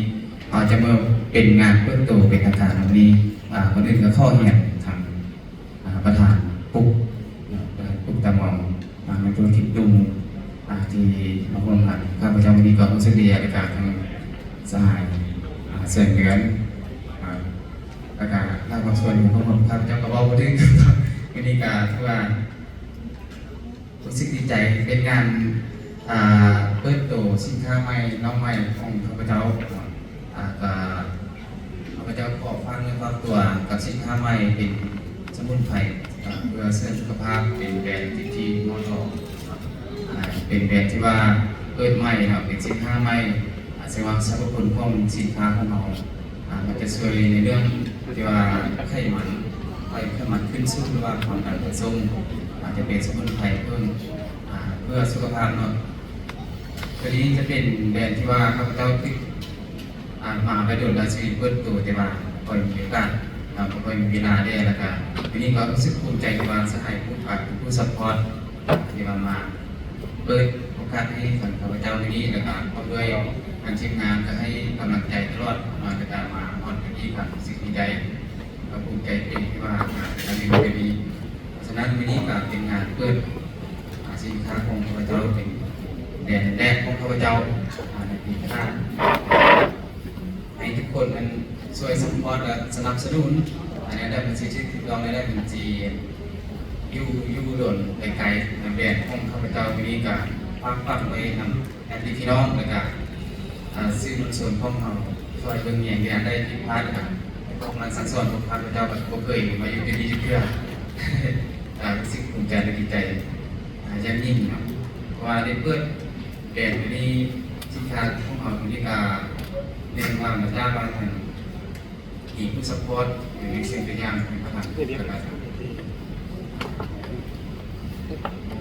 ເຮົາຈະມາເປັນງານເປີດໂຕເປັນທາງການ. ມື້ນີ້ ອ່າ ກ່ອນອື່ນກໍຂໍຮຽນທາງ ອ່າ ປະທານປຸກເນາະ ປະທານປຸກຕາມອງ ອ່າ ນັກທຸລະກິດໜຸ່ມ ອ່າ ທີ່ມາຮ່ວມງານຂ້າພະເຈົ້າມື້ນີ້ ກໍຮູ້ສຶກດີໃນການທາງສະຫາຍ ອ່າ ແສນເດືອນ ອ່າ ແລ້ວກະຫຼາຍພາກສ່ວນຂອງຂ້າພະເຈົ້າກໍເວົ້າບໍ່ຖືກ. ມື້ນີ້ກໍຖືວ່າ ຮູ້ສຶກດີໃຈ ເປັນງານ ອ່າ ເປີດໂຕສິນຄ້າໃໝ່ ນ້ອງໃໝ່ຂອງຂ້າພະເຈົ້າ. ອ່າ ກໍຂ້າພະເຈົ້າຂໍຝາກເນື້ອຝາກຕົວກັບສິນຄ້າໃໝ່ ເປັນສະໝຸນໄພ ອ່າ ເພື່ອເສີມສຸຂະພາບ ເປັນແບຣນ ທີ ທີ ໝໍທອງ. ອ່າ ເປັນແບຣນທີ່ວ່າເປີດໃໝ່ເນາະ ເປັນສິນຄ້າໃໝ່. ອ່າ ເຊິ່ງວ່າສັບພະຄຸນຂອງສິນຄ້າຂອງເຮົາ ອ່າ ມັນຈະຊ່ວຍໃນເລື່ອງທີ່ວ່າໄຂມັນ ໄຂມັນຂຶ້ນສູງ ຫຼືວ່າຄວາມດັນໄຂສູງ. ອາດຈະເປັນສະໝຸນໄພເພີ່ມ ອ່າ ເພື່ອສຸຂະພາບເນາະ. ຕົວນີ້ຈະເປັນແບຣນທີ່ວ່າຂ້າພະເຈົ້າຕິດ ອ່າ ມາໄປດົນແລ້ວ ຊິເປີດໂຕ ແຕ່ວ່າບໍ່ຄ່ອຍມີໂອກາດ ອ່າ ບໍ່ຄ່ອຍມີເວລາແດ່. ແລ້ວກະມື້ນີ້ກໍຮູ້ສຶກພູມໃຈທີ່ວ່າສະຫາຍຜູ້ ອ່າ ເປັນຜູ້ຊັບພອດ ທີ່ວ່າມາເປີດໂອກາດໃຫ້ທາງຂ້າພະເຈົ້າມື້ນີ້. ແລ້ວກະພ້ອມດ້ວຍທາງທີມງານກໍໃຫ້ກຳລັງໃຈຕະຫຼອດ ມາ ແລ້ວກະມາຮອດມື້ນີ້ກໍຮູ້ສຶກດີໃຈ ກໍພູມໃຈເປັນທີ່ວ່າ ອ່າ ການເປັນມື້ນີ້. ເພາະສະນັ້ນ ມື້ນີ້ກໍເປັນງານເປີດ ອ່າ ສິນຄ້າຂອງຂ້າພະເຈົ້າ ເປັນແບຣນແລກຂອງຂ້າພະເຈົ້າ ອ່າ ໃນປີໜ້າ. ໃຫ້ທຸກຄົນນັ້ນຊ່ວຍຊັບພອດ ແລະ ສະໜັບສະໜູນ ອັນນີ້ໄດ້ບັນຊີຖືກຕ້ອງ ໄດ້ບັນຊີຢູ່ ຢູ່ດົນໄກໆ ແບຣນຂອງຂ້າພະເຈົ້າ. ມື້ນີ້ກໍຝາກຝັງໄວ້ນຳ ຍາດຕິພີ່ນ້ອງ ແລ້ວກະ ອ່າ ສື່ມວນຊົນຂອງເຮົາ ຊ່ອຍເບິ່ງແຍງແຍງໄດ້ຜິດພາດກັນ ພວກມັນສັ່ງສອນ ພວກຂ້າພະເຈົ້າກໍບໍ່ເຄີຍມາຢູ່ຈຸດນີ້ຈັກເທື່ອ. ອ່າ ຮູ້ສຶກພູມໃຈ ແລະ ດີໃຈ ອ່າ ຢ່າງຍິ່ງເນາະ ເພາະວ່າໄດ້ເປີດແບຣນໂຕນີ້ ສິນຄ້າຂອງເຮົາໂຕນີ້ກໍ ເນື່ອງວ່າມາຈາກວ່າທາງ ມີຜູ້ຊັບພອດ ຫຼື ເຊັ່ນຕົວຢ່າງເປັນປະທານ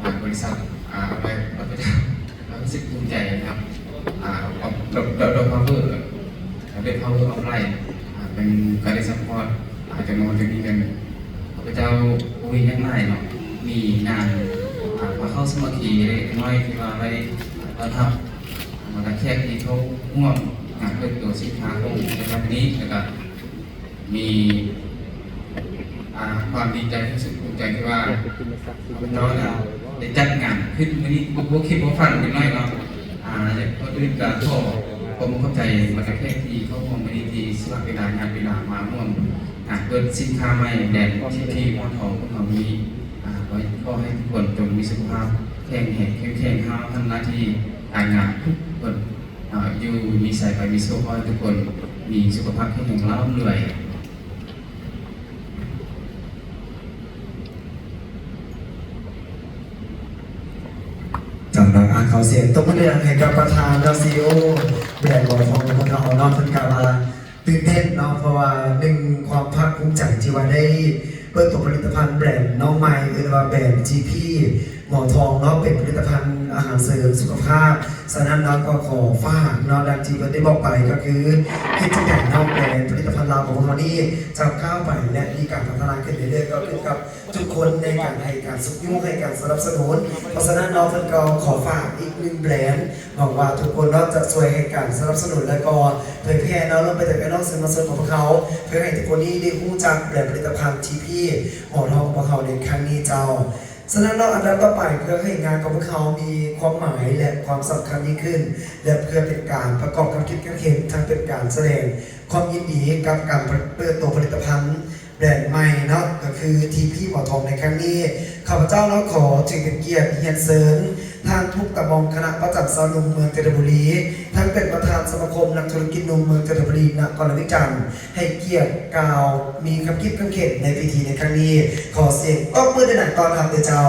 ອ່າ ບໍລິສັດ ອ່າ ເອົາໄວ້ ຂ້າພະເຈົ້າ ເຮົາຮູ້ສຶກພູມໃຈນຳ ອ່າ ດອກ ດອກ ດອກ ດອກພາວເວີ ດອກພາວເວີອອນລາຍ ອ່າ ເປັນການໄດ້ຊັບພອດ ອ່າ ຈຳນວນຈະມີເງິນ ຂ້າພະເຈົ້າບໍ່ມີຫຍັງຫຼາຍເນາະ ມີງານ ອ່າ ພາເຂົ້າສາມັກຄີເລັກນ້ອຍທີ່ວ່າໄວ້ຕ້ອນຮັບ ອ່າ ບັນດາແຂກທີ່ເຂົ້າຮ່ວມງານເປີດໂຕສິນຄ້າຂອງທາງນີ້ ແລ້ວກະ ມີ ອ່າ ຄວາມດີໃຈ ຮູ້ສຶກພູມໃຈທີ່ວ່າເຮົາເນາະໄດ້ຈັດງານຂຶ້ນມື້ນີ້ ບໍ່ ບໍ່ຄິດບໍ່ຝັນເລັກນ້ອຍເນາະ. ອ່າ ກ່ອນອື່ນກໍຂໍຂອບໃຈບັນດາແຂກທີ່ເຂົ້າຮ່ວມມື້ນີ້ ທີ່ສະຫຼະເວລາ ຫຍັດເວລາມາຮ່ວມງານເປີດສິນຄ້າໃໝ່ແບຣນ ທີ ທີ ໝໍທອງຂອງເຮົານີ້. ອ່າ ຂໍໃຫ້ ຂໍໃຫ້ທຸກຄົນຈົ່ງມີສຸຂະພາບແຂງແຮງ ເຂັ້ມແຂງ ຫ້າມທຳໜ້າທີ່ການງານທຸກຄົນ. ອ່າ ຢູ່ມີໄຊໄປມີໂຊກ ຂໍໃຫ້ທຸກຄົນມີສຸຂະພາບແຂງແຮງ ລ່ຳລວຍ. ເຈົ້າເນາະ ອ່າ ຂໍສຽງຕົບມືດັງໃຫ້ກັບປະທານເນາະ ຊີອີໂອ ແບຣນໝໍທອງຂອງເຮົາເນາະ ເພິ່ນກ່າວວ່າ ຕື່ນເຕັ້ນເນາະ ເພາະວ່າໜຶ່ງຄວາມພາກພູມໃຈທີ່ວ່າໄດ້ເປີດຕົວຜະລິດຕະພັນແບຣນນ້ອງໃໝ່ ເອີ້ນວ່າແບຣນ ທີ ພີ ໝໍທອງເນາະ ເປັນຜະລິດຕະພັນອາຫານເສີມສຸຂະພາບ. ສະນັ້ນເນາະ ກໍຂໍຝາກເນາະ ດັ່ງທີ່ເພິ່ນໄດ້ບອກໄປ ກໍຄືເຮັດຈັ່ງໃດເນາະ ແບຣນຜະລິດຕະພັນລາວຂອງພວກເຮົານີ້ຈະກ້າວໄປ ແລະ ມີການພັດທະນາຂຶ້ນເລື້ອຍໆ ກໍຂຶ້ນກັບ ທຸກຄົນໃນການໃຫ້ການຊຸກຍູ້ ໃຫ້ການສະໜັບສະໜູນ. ເພາະສະນັ້ນເນາະ ເພິ່ນກໍຂໍຝາກອີກໜຶ່ງແບຣນ ຫວັງວ່າທຸກຄົນເນາະຈະຊ່ວຍໃຫ້ການສະໜັບສະໜູນ ແລະ ກໍເຜີຍແຜ່ເນາະ ລວມໄປເຖິງອ້າຍນ້ອງສື່ມວນຊົນຂອງພວກເຮົາ ເພື່ອໃຫ້ທຸກຄົນນີ້ໄດ້ຮູ້ຈັກແບຣນຜະລິດຕະພັນ ທີ ພີ ໝໍທອງຂອງພວກເຮົາໃນຄັ້ງນີ້ເຈົ້າ. ສະນັ້ນເນາະ ອັນດັບຕໍ່ໄປ ເພື່ອໃຫ້ງານຂອງພວກເຮົາມີຄວາມໝາຍ ແລະ ຄວາມສຳຄັນຍິ່ງຂຶ້ນ ແລະ ເພື່ອເປັນການປະກອບກັບກິດການເຫັນ ທັງເປັນການສະແດງຄວາມຍິນດີກັບການເປີດໂຕຜະລິດຕະພັນ ແບຣນໃໝ່ເນາະ ກໍຄື ທີ ພີ ໝໍທອງໃນຄັ້ງນີ້ ຂ້າພະເຈົ້າເນາະ ຂໍຖືເປັນກຽດຮຽນເຊີນ ທ່ານທຸກຕາມອງ ຄະນະປະຈຳຊາວໜຸ່ມເມືອງຈັນທະບູລີ ທັງເປັນປະທານສະມາຄົມນັກທຸລະກິດໜຸ່ມເມືອງຈັນທະບູລີ ນະຄອນຫຼວງວຽງຈັນ ໃຫ້ກຽດກ່າວມີຄຳຄິດຄຳເຫັນໃນພິທີໃນຄັ້ງນີ້. ຂໍສຽງຕົບມືດັງໆຕ້ອນຮັບເດີເຈົ້າ.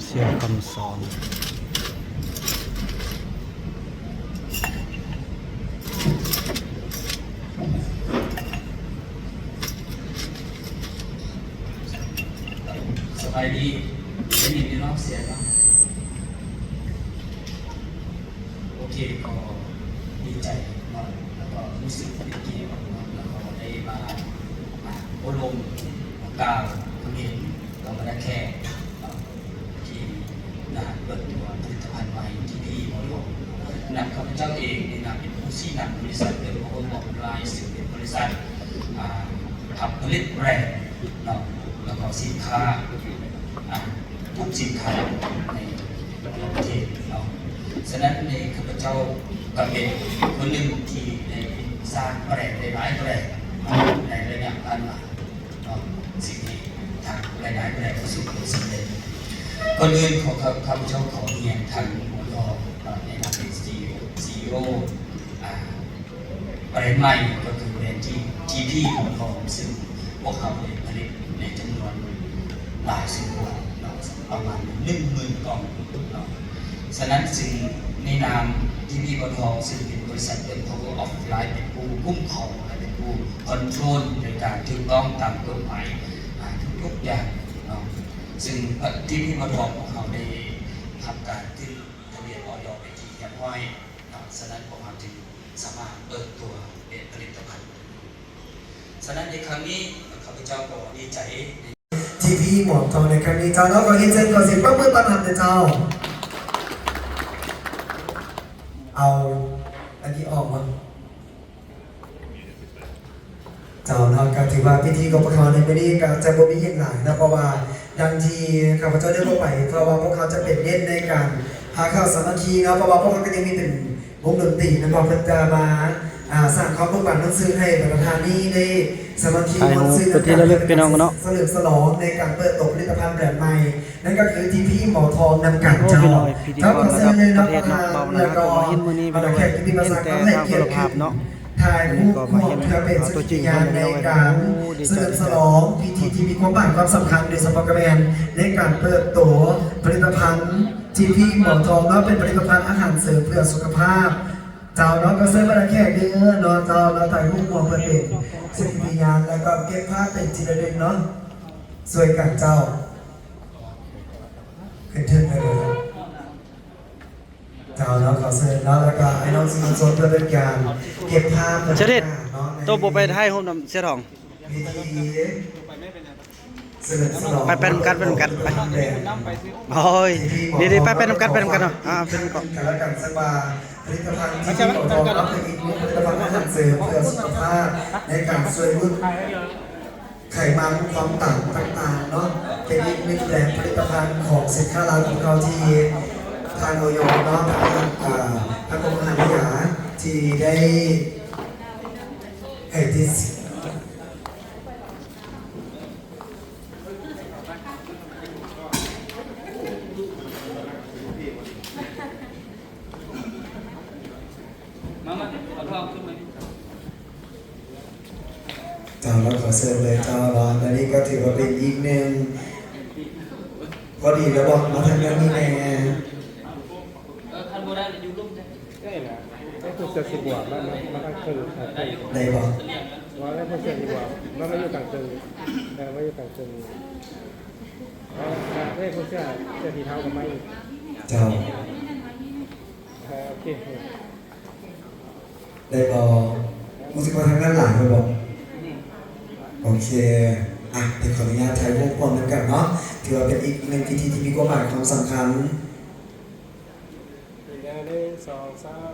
ເສຍຄຳສອນ. ສະບາຍດີ ໄດ້ຍິນຢູ່ເນາະ ສຽງເນາະ? ໂອເຄ ກໍດີໃຈເນາະ ແລ້ວກໍຮູ້ສຶກເປັນກຽດເນາະ ແລ້ວກໍໄດ້ມາ ອ່າ ລົມກ່າວຄຳເຫັນຕໍ່ບັນດາແຂກ ເນາະ ທີ່ງານເປີດຕົວຜະລິດຕະພັນໃໝ່ ທີພີ ໝໍທອງ. ນຳຂ້າພະເຈົ້າເອງໃນນາມເປັນຜູ້ຊີ້ນຳບໍລິສັດ Global Online ຊຶ່ງເປັນບໍລິສັດ ອ່າ ຮັບຜະລິດແບຣນ ເນາະ ແລ້ວກໍສິນຄ້າ ອ່າ ທຸກສິນຄ້າໃນ ໃນປະເທດເນາະ. ສະນັ້ນເອງ ຂ້າພະເຈົ້າກໍເປັນຄົນໜຶ່ງທີ່ໄດ້ສ້າງແບຣນໄດ້ຫຼາຍແບຣນໃນໄລຍະຜ່ານມາເນາະ, ສິ່ງທີ່ທາງລາຍໄດ້ໄດ້ປະສົບຜົນສຳເລັດ. ກ່ອນອື່ນຂໍ ຂ້າພະເຈົ້າຂໍຮຽນທ່ານ ໝໍທອງ ເນາະ ໃນນາມເປັນ ຊີອີໂອ ອ່າ ແບຣນໃໝ່ກໍຄືແບຣນ ທີ ທີພີ ໝໍທອງ ຊຶ່ງພວກເຮົາໄດ້ຜະລິດໃນຈຳນວນຫຼາຍສົມຄວນເນາະ ປະມານໜຶ່ງໝື່ນກ່ອງເນາະ. ສະນັ້ນ ຊຶ່ງໃນນາມ ທີພີ ໝໍທອງ ຊຶ່ງເປັນບໍລິສັດ Empower of Life ເປັນຜູ້ຄຸ້ມຄອງ ແລະ ເປັນຜູ້ຄອນໂທຣນໃນການຖືກຕ້ອງຕາມກົດໝາຍ ອ່າ ທຸກໆຢ່າງເນາະ. ຊຶ່ງ ທີພີ ໝໍທອງ ພວກເຮົາໄດ້ຮັບການຂຶ້ນທະບຽນ ອອຍ ເປັນທີ່ຮຽບຮ້ອຍເນາະ. ສະນັ້ນ ພວກເຮົາຈຶ່ງ ສາມາດເປີດຕົວເປັນຜະລິດຕະພັນ. ສະນັ້ນໃນຄັ້ງນີ້ ຂ້າພະເຈົ້າກໍດີໃຈ ທີພີ ໝອນທອງ ໃນຄັ້ງນີ້ເຈົ້າເນາະ. ຂໍຮຽນເຊີນ ຂໍສຽງປະມືຕ້ອນຮັບເດີເຈົ້າ. ເອົາອັນນີ້ອອກມາ. ເຈົ້າເນາະ ກໍຖືວ່າພິທີຂອງພວກເຮົາໃນມື້ນີ້ກໍຈະບໍ່ມີຫຍັງຫຼາຍເນາະ ເພາະວ່າດັ່ງທີ່ຂ້າພະເຈົ້າໄດ້ບອກໄປ ເພາະວ່າພວກເຮົາຈະເປັນເນັ້ນໃນການພາເຂົ້າສາມັກຄີເນາະ ເພາະວ່າພວກເຮົາກໍຍັງມີເປັນ ວົງດົນຕີນຳພວກເພິ່ນຈະມາ ອ່າ ສ້າງຄວາມເບີກບານມ່ວນຊື່ນໃຫ້ບັນດາທ່ານນີ້ໄດ້ສາມັກຄີ ຖ່າຍຮູບເປັນທີ່ລະລຶກ ພີ່ນ້ອງເນາະ ສະເຫຼີມສະຫຼອງໃນການເປີດຕົວຜະລິດຕະພັນແບຣນໃໝ່ ນັ້ນກໍຄື ທີພີ ໝໍທອງ ນຳກັນເຈົ້າ. ເຈົ້າ ຂໍເຊີນເລີຍເນາະ ປະທານ ແລ້ວກໍບັນດາແຂກທີ່ມີປະຊາຊົນໃຫ້ກຽດຂຶ້ນ ຖ່າຍຮູບຮ່ວມເພື່ອເປັນສັກຂີພະຍານໃນການສະເຫຼີມສະຫຼອງພິທີທີ່ມີຄວາມໝາຍຄວາມສຳຄັນ ໂດຍສະເພາະກໍແມ່ນໃນການເປີດໂຕຜະລິດຕະພັນ ທີພີ ໝໍທອງເນາະ ເປັນຜະລິດຕະພັນອາຫານເສີມເພື່ອສຸຂະພາບ ເຈົ້າເນາະ. ກໍເຊີນບັນດາແຂກເດີເນາະ ເຈົ້າເນາະ ຖ່າຍຮູບຮ່ວມເພື່ອເປັນສັກຂີພະຍານ ແລ້ວກໍເກັບພາບເປັນທີ່ລະລຶກເນາະ ຊ່ວຍກັນເຈົ້າ ຂຶ້ນເທິງໄດ້ເລີຍ ເຈົ້າເນາະ. ຂໍເຊີນເນາະ ແລ້ວກໍອ້າຍນ້ອງສື່ມວນຊົນເພື່ອເປັນການເກັບພາບບັນຍາກາດເນາະ ໂຕບໍ່ໄປຖ່າຍຮູບນຳເສຍທອງ ເວທີ ສະເຫຼີມສະຫຼອງ ໄປ ໄປນຳກັນ ໄປນຳກັນ ໄປ ໂອ້ຍ ດີໆ ໄປ ໄປນຳກັນ ໄປນຳກັນເນາະ ອ່າ ເປັນກອງ ກັນແລ້ວກັນ ສະບາຍ ຜະລິດຕະພັນທີ່ມີປະກອບເນາະ ເປັນອີກໜຶ່ງຜະລິດຕະພັນອາຫານເສີມເພື່ອສຸຂະພາບ ໃນການຊ່ວຍຫຼຸດໄຂມັນ ຄວາມຕັນຕ່າງໆເນາະ ເປັນອີກໜຶ່ງແບຣນຜະລິດຕະພັນຂອງສິນຄ້າລາວຂອງເຮົາ ທີ່ທາງ ອອຍ ເນາະ ທາງ ອ່າ ທາງກົມອາຫານແລະຢາ ທີ່ໄດ້ໃຫ້ຕິດ ມາ ມາ ເອົາທອງຂຶ້ນມາ ເຈົ້າ ແລ້ວຂໍເຊີນເລີຍເຈົ້າເນາະ ອັນນີ້ກໍຖືວ່າເປັນອີກໜຶ່ງ ພໍດີແລ້ວບໍ່ ມາທາງດ້ານນີ້ແດ່ ເອີ ຄັນບໍ່ໄດ້ຢູ່ລຸ່ມ ໄດ້ນະ ໄດ້ຜູ້ເສືອສີບວກມາ ມາ ມາທາງເທິງ ທາງເທິງ ໄດ້ບໍ່? ວ່າໄດ້ຜູ້ເສືອສີບວກ ມາ ມາຢູ່ກາງເທິງ ເອີ ມາຢູ່ກາງເທິງ ເອົາ ໄດ້ຜູ້ເສືອ ເສືອສີເທົາກໍມາອີກ ເຈົ້າ ເອີ ໂອເຄ ໄດ້ບໍ່? ຮູ້ສຶກວ່າທາງນັ້ນຫຼາຍໄປບໍ່? ໂອເຄ ອ່ະ ເດີ ຂໍອະນຸຍາດຖ່າຍຮູບຮ່ວມນຳກັນເນາະ ຖືວ່າເປັນອີກໜຶ່ງພິທີທີ່ມີຄວາມໝາຍຄວາມສຳຄັນ. ໜຶ່ງ ສອງ ສາມ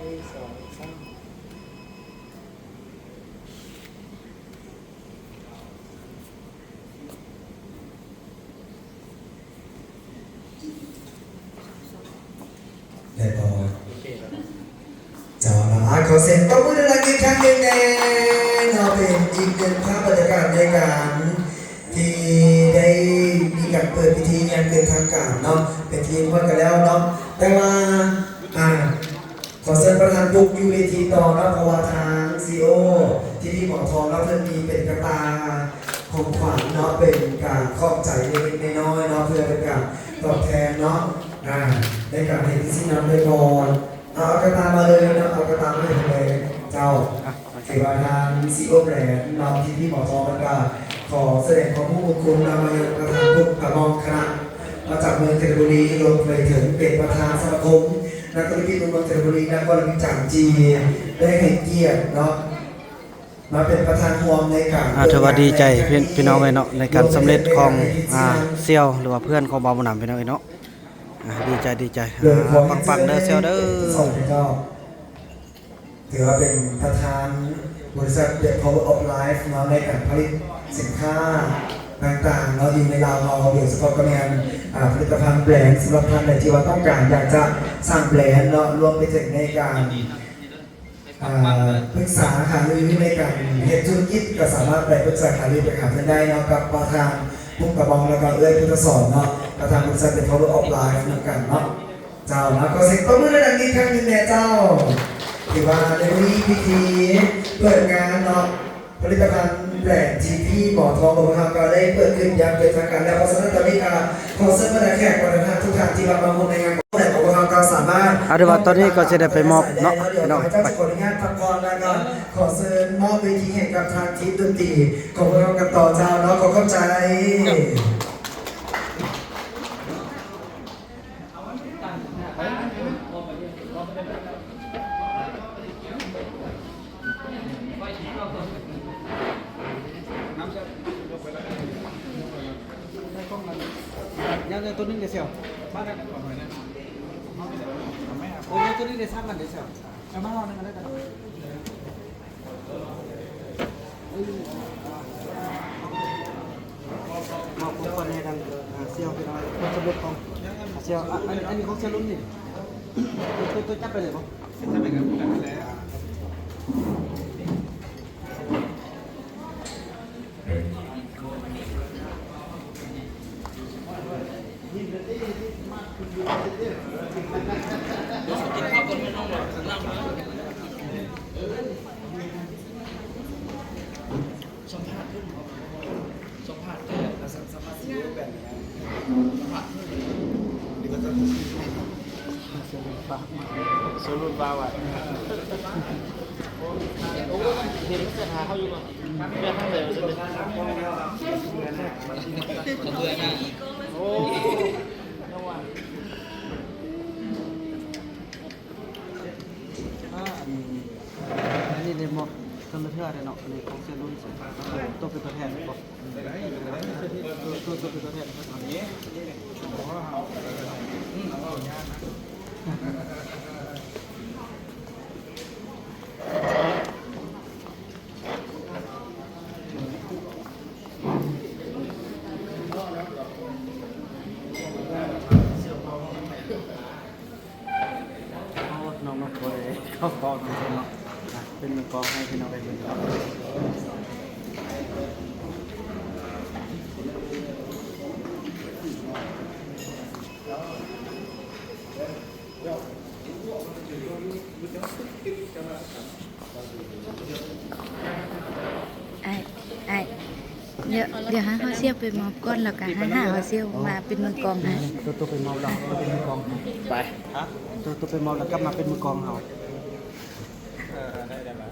ໜຶ່ງ ສອງ ສາມ ໄດ້ບໍ່? ເຈົ້າເນາະ ຂໍສຽງຕົບມືດັງໆອີກຄັ້ງໜຶ່ງແດ່ເນາະ ເປັນອີກໜຶ່ງພາບບັນຍາກາດໃນການທີ່ໄດ້ມີການເປີດພິທີຢ່າງເປັນທາງການເນາະ ເປັນທີ່ຮຽບຮ້ອຍກັນແລ້ວເນາະ ແຕ່ວ່າ ອ່າ ຂໍເຊີນປະທານປຸກຢູ່ເວທີຕໍ່ເນາະ ເພາະວ່າທາງ ຊີອີໂອ ທີພີ ໝໍທອງເນາະ ເພິ່ນມີເປັນກະຕ່າຂອງຂວັນເນາະ ເປັນການຂອບໃຈເລັກໆນ້ອຍໆເນາະ ເພື່ອເປັນການຕອບແທນເນາະ ອ່າ ໃນການໃຫ້ທີ່ຊີ້ນຳໄດ້ກ່ອນ ເອົາ ເອົາກະຕ່າມາເລີຍເນາະ ເອົາກະຕ່າມາໃຫ້ເພິ່ນເລີຍເຈົ້າ. ຖືວ່າທາງ ຊີອີໂອ ແບຣນເນາະ ທີພີ ໝໍທອງ ເພິ່ນກໍຂໍສະແດງຄວາມຮູ້ບຸນຄຸນນຳມາຍັງປະທານທຸກກະໝ່ອມຄະນະ ມາຈາກເມືອງໄຊຍະບູລີ ລວມໄປເຖິງເປັນປະທານສະມາຄົມ ນັກທຸລະກິດໜຸ່ມເມືອງໄຊຍະບູລີ ນະຄອນຫຼວງວຽງຈັນ ທີ່ໄດ້ໃຫ້ກຽດເນາະ ມາເປັນປະທານຮ່ວມໃນການ ອ່າ ຖືວ່າດີໃຈ ເປີດງານໃນຄັ້ງນີ້ ພີ່ນ້ອງເອີຍເນາະ ໃນການສຳເລັດຂອງ ອ່າ ສ່ຽວ ຫຼືວ່າເພື່ອນຂອງບ່າວບຸນນຳ ພີ່ນ້ອງເອີຍເນາະ ອ່າ ດີໃຈ ດີໃຈ ອ່າ ປັງໆເດີສ່ຽວເດີ. ຖືວ່າເປັນປະທານບໍລິສັດ The Power of Life ເນາະ ໃນການຜະລິດສິນຄ້າຕ່າງໆເນາະ ຢູ່ໃນລາວເຮົາ ໂດຍສະເພາະກໍແມ່ນ ອ່າ ຜະລິດຕະພັນແບຣນ ສຳລັບທ່ານໃດທີ່ວ່າຕ້ອງການຢາກຈະສ້າງແບຣນເນາະ ລວມໄປເຖິງໃນການ ອ່າ ປຶກສາຫາລືໃນການເຮັດທຸລະກິດ ກໍສາມາດໄປປຶກສາຫາລືໄປຫາເພິ່ນໄດ້ເນາະ ກັບປະທານພຸ້ງກະບອງ ແລ້ວກໍເອື້ອຍພຸດທະສອນເນາະ ປະທານບໍລິສັດ The Power of Life ນຳກັນເນາະ. ເຈົ້າ ມາຂໍສຽງຕົບມືດັງໆອີກຄັ້ງໜຶ່ງແດ່ເຈົ້າ. ຖືວ່າໃນມື້ນີ້ພິທີເປີດງານເນາະ ຜະລິດຕະພັນແບຣນ ທີພີ ໝໍທອງ ຂອງພວກເຮົາກໍໄດ້ເປີດຂຶ້ນຢ່າງເປັນທາງການແລ້ວ. ເພາະສະນັ້ນຕອນນີ້ກໍຂໍເຊີນບັນດາແຂກບັນດາທ່ານທຸກທ່ານທີ່ວ່າມາຮ່ວມໃນງານຂອງພວກເຮົາກໍສາມາດ ເອົາ ຖືວ່າຕອນນີ້ກໍຊິໄດ້ໄປມອບເນາະ ພີ່ນ້ອງ ເຈົ້າຊິຂໍອະນຸຍາດພັກຜ່ອນ ແລ້ວກໍຂໍເຊີນມອບເວທີໃຫ້ກັບທາງທີມດົນຕີຂອງພວກເຮົາກັນຕໍ່ເຈົ້າເນາະ. ຂໍຂອບໃຈ. ຍັງ ຍັງຕົວໜຶ່ງເດຊຽວ ໂອ້ຍ ຕົວໜຶ່ງເດຊາມມັນເດຊຽວ ເອົາມາເອົາໜຶ່ງອັນນັ້ນກັນ. ມອບຂອງຂວັນໃຫ້ທາງ ເອີ ສ່ຽວພີ່ນ້ອງ ຄົນສຳເລັດຂອງ ອ່າ ສ່ຽວ ອ່າ ອັນ ອັນນີ້ຂອງສ່ຽວລຸນນີ້ ຕົວ ຕົວ ຕົວຈັບໄປເລີຍບໍ່? ຈັບໄປກັນ ກັນແຫຼະ. ສຳພາດເພິ່ນ ສຳພາດຊິຮູ້ແບບນີ້ນະ ສຳພາດເພິ່ນ ໂຊລຸນວ່າວ່າ ໂອ້ຍ ເຫັນສະຖາເຮົາຢູ່ເນາະ ແມ່ນທາງໃດວ່າຊັ້ນເດີ ໂອ້ຍ ອ່າ ອັນນີ້ ອັນນີ້ໄດ້ມອບຄົນລະເທື່ອເດ້ເນາະ ອັນນີ້ຂອງເຊລຸນ ໂຕເປັນຕົວແທນບໍ່? ໂຕ ໂຕເປັນຕົວແທນ. ໂອ້ ນ້ອງໆ ບໍ່ໄດ້ເຂົ້າກ້ອງນຳເພິ່ນເນາະ ອ່ະ ເປັນມືກອງໃຫ້ພີ່ນ້ອງໄດ້ເບິ່ງເນາະ. ອ້າຍ ອ້າຍ ດຽວ ດຽວໃຫ້ເຮົາສ່ຽວໄປມອບກ່ອນ ແລ້ວກະໃຫ້ຫາເຮົາສ່ຽວມາເປັນມືກອງໃຫ້. ໂຕ ໂຕໄປມອບແລ້ວເປັນມືກອງໃຫ້. ໄປ ຮະ? ໂຕ ໂຕໄປມອບແລ້ວກັບມາເປັນມືກອງເຮົາ. ເອີ ໄດ້ ໄດ້ມາ.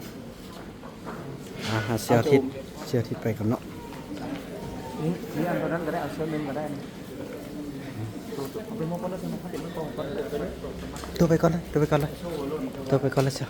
ອ່າ ຫາເຊວທິດ ເຊວທິດໄປກ່ອນເນາະ. ນີ້ ນີ້ອັນຕົວນັ້ນກໍໄດ້ ເອົາເຊວເມັນກໍໄດ້. ໂຕ ໂຕໄປໝົດກ່ອນເລີຍ ໂຕໄປກ່ອນເລີຍ ໂຕໄປກ່ອນເລີຍ ໂຕໄປກ່ອນເລີຍ ເຊວ.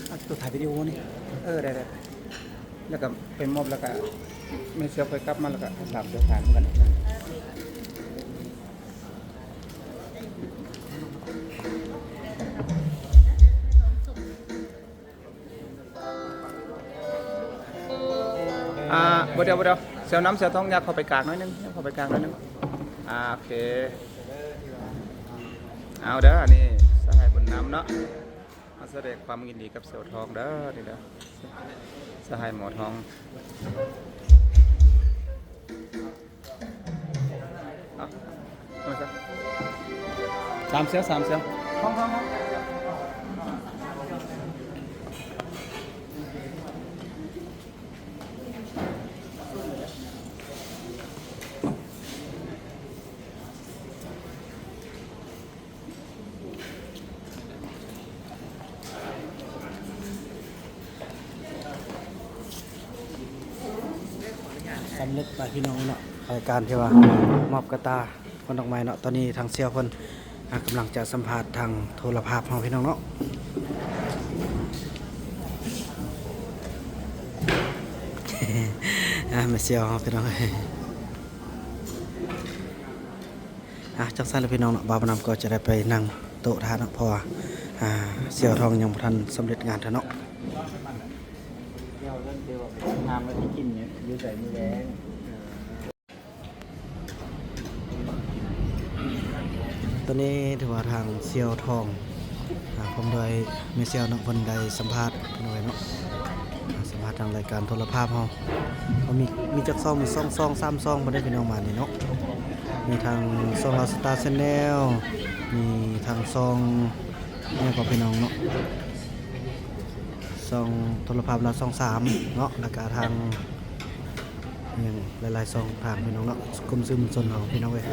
ອ່ະ ໂຕຖ່າຍວິດີໂອນີ້ ເອີ ໄດ້ໆ ແລ້ວກໍໄປມອບ ແລ້ວກໍແມ່ເຊວຄ່ອຍກັບມາ ແລ້ວກໍຖາມເຈົ້າຂາຍນຳກັນ. ອ່າ ບໍ່ດຽວ ບໍ່ດຽວ ເຊວນ້ຳ ເຊວທອງ ຍັບເຂົ້າໄປກາງໜ້ອຍໜຶ່ງ ຍັບເຂົ້າໄປກາງໜ້ອຍໜຶ່ງ. ອ່າ ໂອເຄ ເອົາເດີ ອັນນີ້ສະຫາຍບຸນນຳເນາະ ມາສະແດງຄວາມຍິນດີກັບເຊວທອງເດີ ນີ້ເດີ ສະຫາຍໝໍທອງ. ສາມເຊວ ສາມເຊວ. ສຳເລັດໄປພີ່ນ້ອງເນາະ ລາຍການທີ່ວ່າມອບກະຕ່າ ຄວັນດອກໄມ້ເນາະ. ຕອນນີ້ທາງເຊວເພິ່ນ ອ່າ ກຳລັງຈະສຳພາດທາງໂທລະພາບເຮົາພີ່ນ້ອງເນາະ. ອ່າ ແມ່ເຊວເຮົາພີ່ນ້ອງເອີຍ. ອ່າ ຈັ່ງຊັ້ນລະພີ່ນ້ອງເນາະ ບ່າວບຸນນຳກໍຈະໄດ້ໄປນັ່ງໂຕະທ່າເນາະ ເພາະວ່າ ອ່າ ເຊວທອງຍັງບໍ່ທັນສຳເລັດງານເທື່ອເນາະ. ຕອນນີ້ຖືວ່າທາງເຊວທອງ ອ່າ ພ້ອມດ້ວຍແມ່ເຊວເນາະ ເພິ່ນໄດ້ສຳພາດເພິ່ນໄວ້ເນາະ ອ່າ ສຳພາດທາງລາຍການໂທລະພາບເຮົາ ເຮົາມີ ມີຈັກຊ່ອງ ມີສອງຊ່ອງ ສາມຊ່ອງພຸ້ນເດ້ພີ່ນ້ອງ ມານີ້ເນາະ. ມີທາງຊ່ອງລາວສະຕາແຊນແນວ ມີທາງຊ່ອງ ແມ່ນບໍ່ພີ່ນ້ອງເນາະ ຊ່ອງໂທລະພາບລາວຊ່ອງສາມເນາະ ແລ້ວກະທາງ ຍັງຫຼາຍໆຊ່ອງທາງພີ່ນ້ອງເນາະ ກຸ່ມສື່ມວນຊົນເຮົາພີ່ນ້ອງເອີຍ.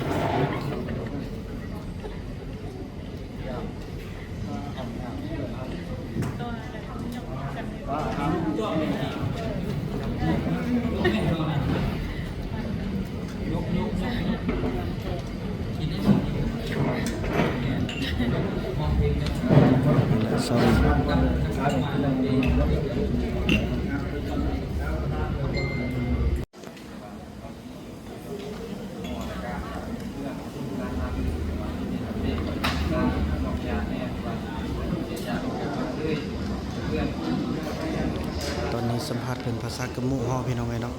ຕອນນີ້ສຳພາດເປັນພາສາກະມຸເຮົາພີ່ນ້ອງເອີຍເນາະ.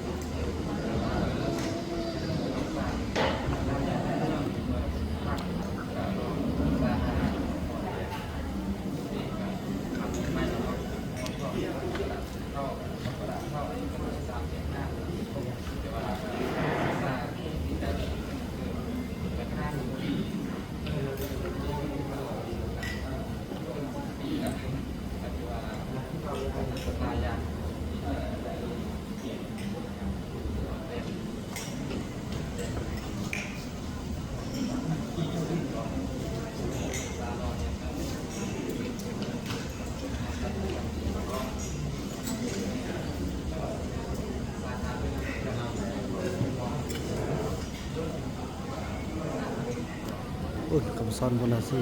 ໂອ້ຍ ຄຳສອນບໍ່ໜ້າຊິ.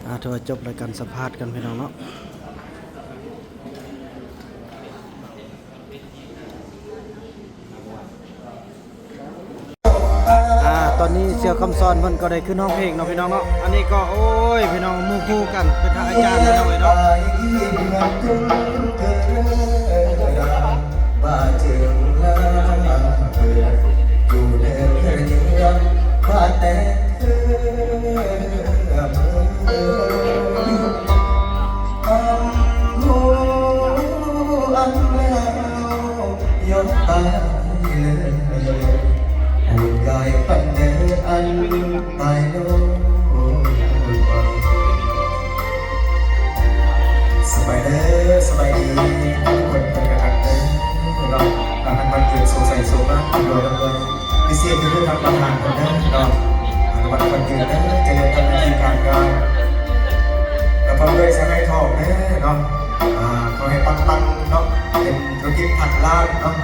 ອ່າ ຖືວ່າຈົບລາຍການສຳພາດກັນພີ່ນ້ອງເນາະ. ອ່າ ຕອນນີ້ສ່ຽວຄຳສອນເພິ່ນກໍໄດ້ຂຶ້ນຮ້ອງເພງເນາະພີ່ນ້ອງເນາະ. ອັນນີ້ກໍ ໂອ້ຍ ພີ່ນ້ອງ ໝູ່ຄູ່ກັນ ເປັນພະອາຈານພີ່ນ້ອງເອີຍເນາະ. ສະບາຍດີ ສະບາຍດີທຸກຄົນເປັນກະທັນເດີເນາະ. ລະຫັນວັນເກີດສຸກໄຊສຸກມານ ລວຍລວຍ ພິເສດຄືທາງປະທານເພິ່ນເດີເນາະ. ລະວັນເກີດເດີ ຈະເລີນທຳໜ້າທີ່ການງານ ລະພ້ອມດ້ວຍສະຫາຍທອງເດີເນາະ. ອ່າ ຂໍໃຫ້ປັງໆເນາະ ເປັນທຸລະກິດພັນລ້ານເນາະ.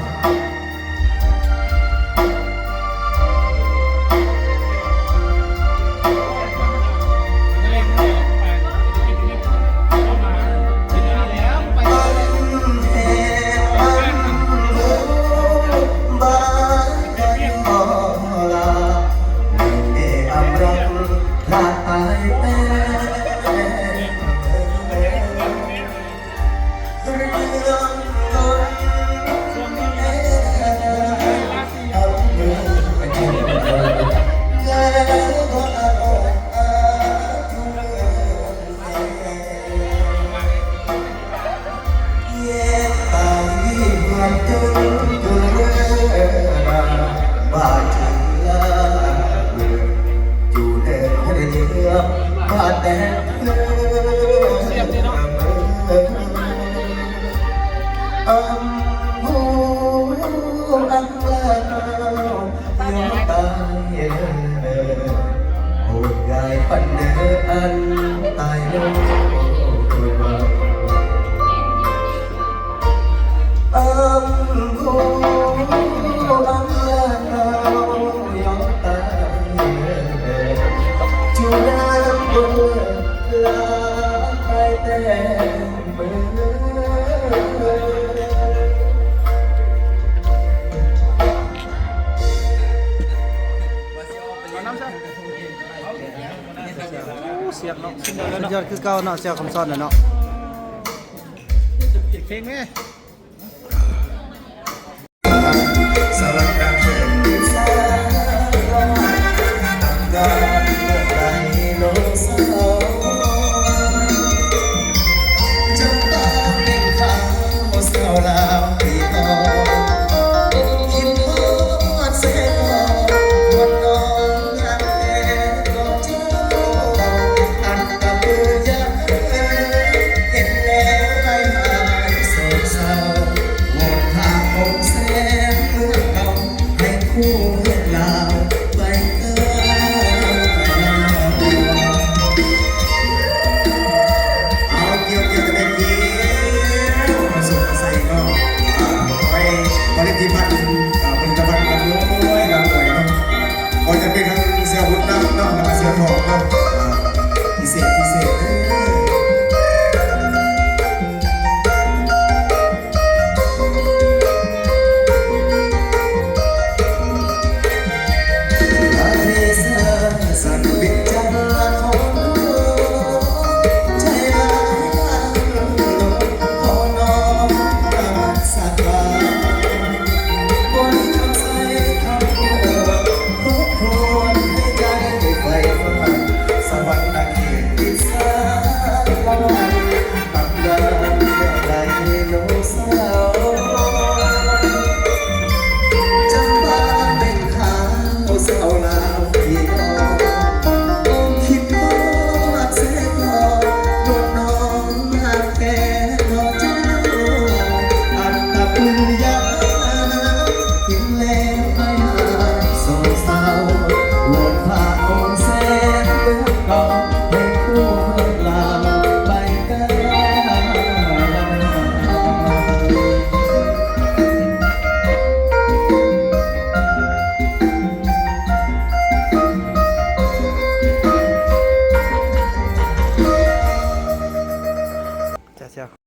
ໂອ້ ສຽບເນາະ ສຸດຍອດຄືເກົ່າເນາະ ແຊວຄຳສອນນະເນາະ. ອີກເພງແມ. ຂໍຈະເປັນທາງເສື້ອບຸນນຳເນາະ ແລ້ວກະເສື້ອທອງເນາະ ອ່າ ພິເສດ ພິເສດເດີ.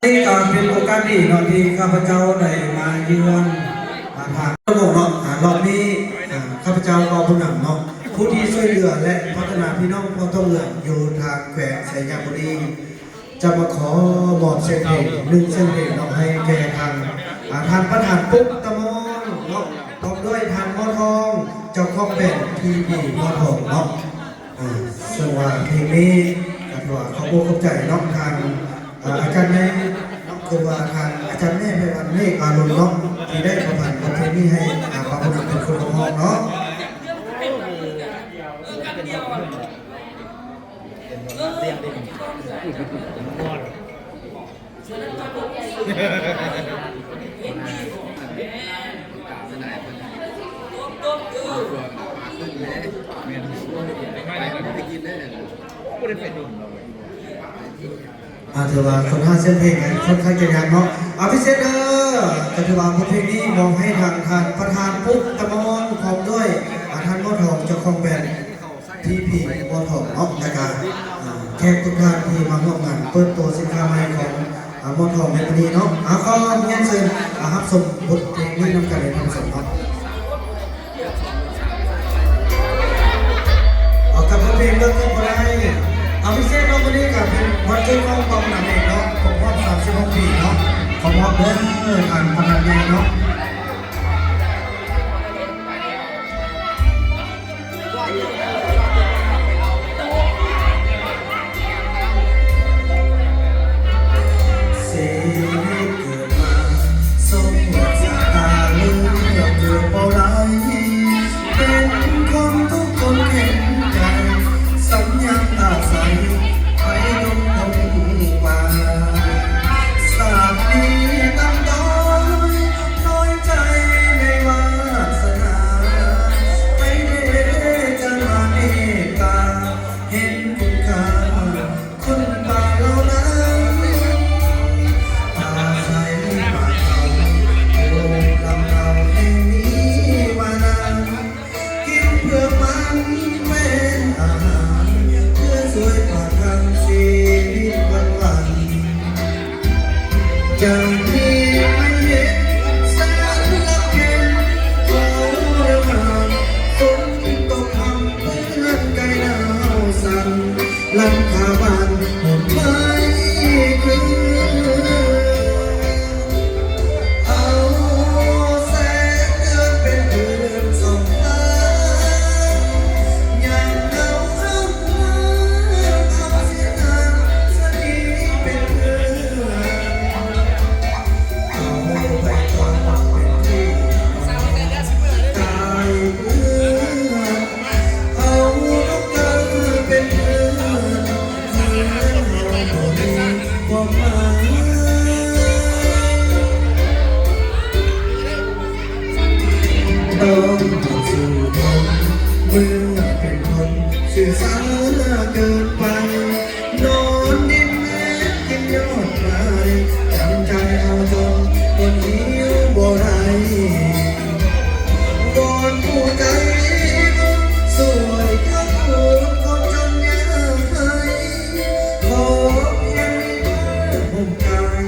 ນີ້ກະເປັນໂອກາດດີເນາະ ທີ່ຂ້າພະເຈົ້າໄດ້ມາເຢືອນ ອ່າ ທາງເນາະ ອ່າ ຮອບນີ້ ອ່າ ຂ້າພະເຈົ້າກໍຜູ້ນຳເນາະ ຜູ້ທີ່ຊ່ວຍເຫຼືອ ແລະ ພັດທະນາພີ່ນ້ອງເຜົ່າທ້ອງເຫຼືອຢູ່ທາງແຂວງໄຊຍະບູລີ ຈະມາຂໍມອບສຽງເພງ ໜຶ່ງສຽງເພງເນາະ ໃຫ້ແກ່ທາງ ອ່າ ທ່ານປະທານປຸກຕະມອງເນາະ ພ້ອມດ້ວຍທ່ານໝໍທອງ ເຈົ້າຂອງແບຣນ ທີບີ ໝໍທອງເນາະ. ເຊິ່ງວ່າເພງນີ້ກໍຖືວ່າຂອບອົກຂອບໃຈເນາະ ທາງ ອາ ອາຈານໃຫຍ່ເນາະ ຄືວ່າທາງອາຈານແມ່ໄພວັນ ເມກອາລຸນເນາະ ທີ່ໄດ້ປະພັນບົດເພງນີ້ໃຫ້ ອາ ພະຜູ້ນຳເປັນຄົນຮ້ອງເນາະ. ບໍ່ໄດ້ໄປດົນແລ້ວເວີຍ. ອ່າ ຖືວ່າຄົນຫາສຽງເພງກັນຄ່ອນຂ້າງຈະຍາກເນາະ. ອາ ພິເສດເດີ ກໍຖືວ່າບົດເພງນີ້ມອບໃຫ້ທາງທ່ານປະທານປຸກຕະມອນ ພ້ອມດ້ວຍ ອາ ທ່ານໝໍທອງ ເຈົ້າຂອງແບຣນ ທີພີ ໝໍທອງເນາະ ແລະກະ ອາ ແຂກທຸກທ່ານທີ່ມາຮ່ວມງານເປີດໂຕສິນຄ້າໃໝ່ຂອງ ອາ ໝໍທອງໃນມື້ນີ້ເນາະ. ອາ ຂໍຮຽນເຊີນ ອາ ຮັບຊົມບົດເພງນີ້ນຳກັນເລີຍທ່ານຜູ້ຊົມເນາະ. ເອົາ ກັບບົດເພງເລີກກັນບໍ່ໄດ້ ອາ ພິເສດເນາະ ມື້ນີ້ກໍເປັນວັນເກີດຂອງປອມນຳເອງເນາະ ຄົບຮອບສາມສິບຫົກປີເນາະ. ຂໍມອບເດີທ່ານປະທານໃຫຍ່ເນາະ. ຊີວິດເກີດມາ ສົມມຸດຊາດຕາເລືອກເກີດບໍ່ໄດ້ ເປັນຄົນທຸກຄົນເຫັນໃຈ ສັນຍັງອາໄສໃຜດົນຄົນກວ່າ ຊາດນີ້ຕ່ຳຕ້ອຍ ນ້ອຍໃຈໃນວາສະໜາ ໃຜເດຈະມາເມດຕາ ເຫັນຄຸນຄ່າ ຄົນປ່າເຫຼົ່ານັ້ນ ອາໄສປ່າເຂົາໂອບລຳເອົາແຫ່ງນີ້ມານານ ກິນເຜືອກມັນເປັນອາຫານ ເພື່ອຊ່ວຍປະທັງຊີວິດວັນໆ ຈະມີໃຫ້ເຫັນສານລະເພັນ ຂໍລະຫານ ຝົນຕົກພ່ຳເພື່ອນໄກ່ໜາວສັ່ນ ຫຼັງຄາບ້ານຫົ່ມໄມ້ຄື ເອົາແສງເດືອນເປັນເພື່ອນສ່ອງທາງ ຍາມເງົາເຮົາເອົາສຽງນາງສະໜີເປັນເພື່ອນ ເອົາໃບຕອງເປັນທີ່ນອນ ກາຍເພື່ອນ ເອົາດອກເຕີເປັນເພື່ອນ ເໝືອນເຮົາບໍ່ມີຄວາມໝາຍ ຕ້ອງເຂົ້າສູ່ຄົນ ເມື່ອເປັນຄົນຊື່ສາເກີນໄປ ນອນດິນແມ່ນກິນຍອດໄມ້ ຈຳໃຈເອົາຈົນ ອົດຫິວບໍ່ໄດ້ ວອນຜູ້ໃຈບຸນ ຊ່ວຍເກື້ອກູນຄົນຈົນຍາກໄຮ້ ຂໍພຽງມີຜ້າຫົ່ມກາຍ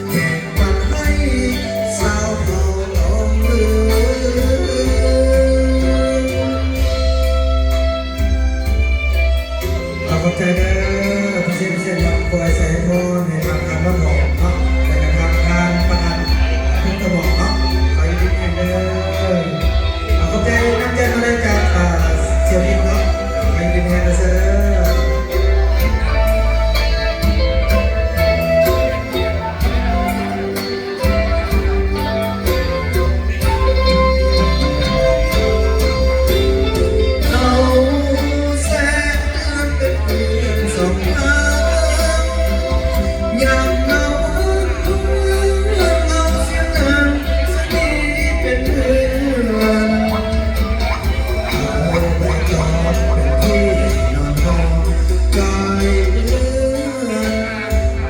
ແບ່ງປັນໃຫ້ຊາວເຜົ່າຕອງເຫຼືອນ. ຂໍຂອບໃຈເດີ ພິເສດພິເສດເນາະ ຂໍໃຫ້ໄຊພອນ ໃຫ້ທາງການບ້ານຫອມເນາະ ແລະກະທາງທ່ານປະທານທຸກຕະໝອກເນາະ ຂໍຢູ່ດີມີແຮງເດີ. ຂໍຂອບໃຈນ້ຳໃຈມາແລະຈາກ ອ່າ ເຊຍວິນເນາະ ຂໍຢູ່ດີມີແຮງເດີ. ເອົາແສງເດືອນເປັນເພື່ອນສ່ອງທາງ ຍາມເງົາເຮົາເອົາສຽງນາງສະໜີເປັນເພື່ອນ ເອົາໃບຕອງເປັນທີ່ນອນທອງກາຍເຮືອນ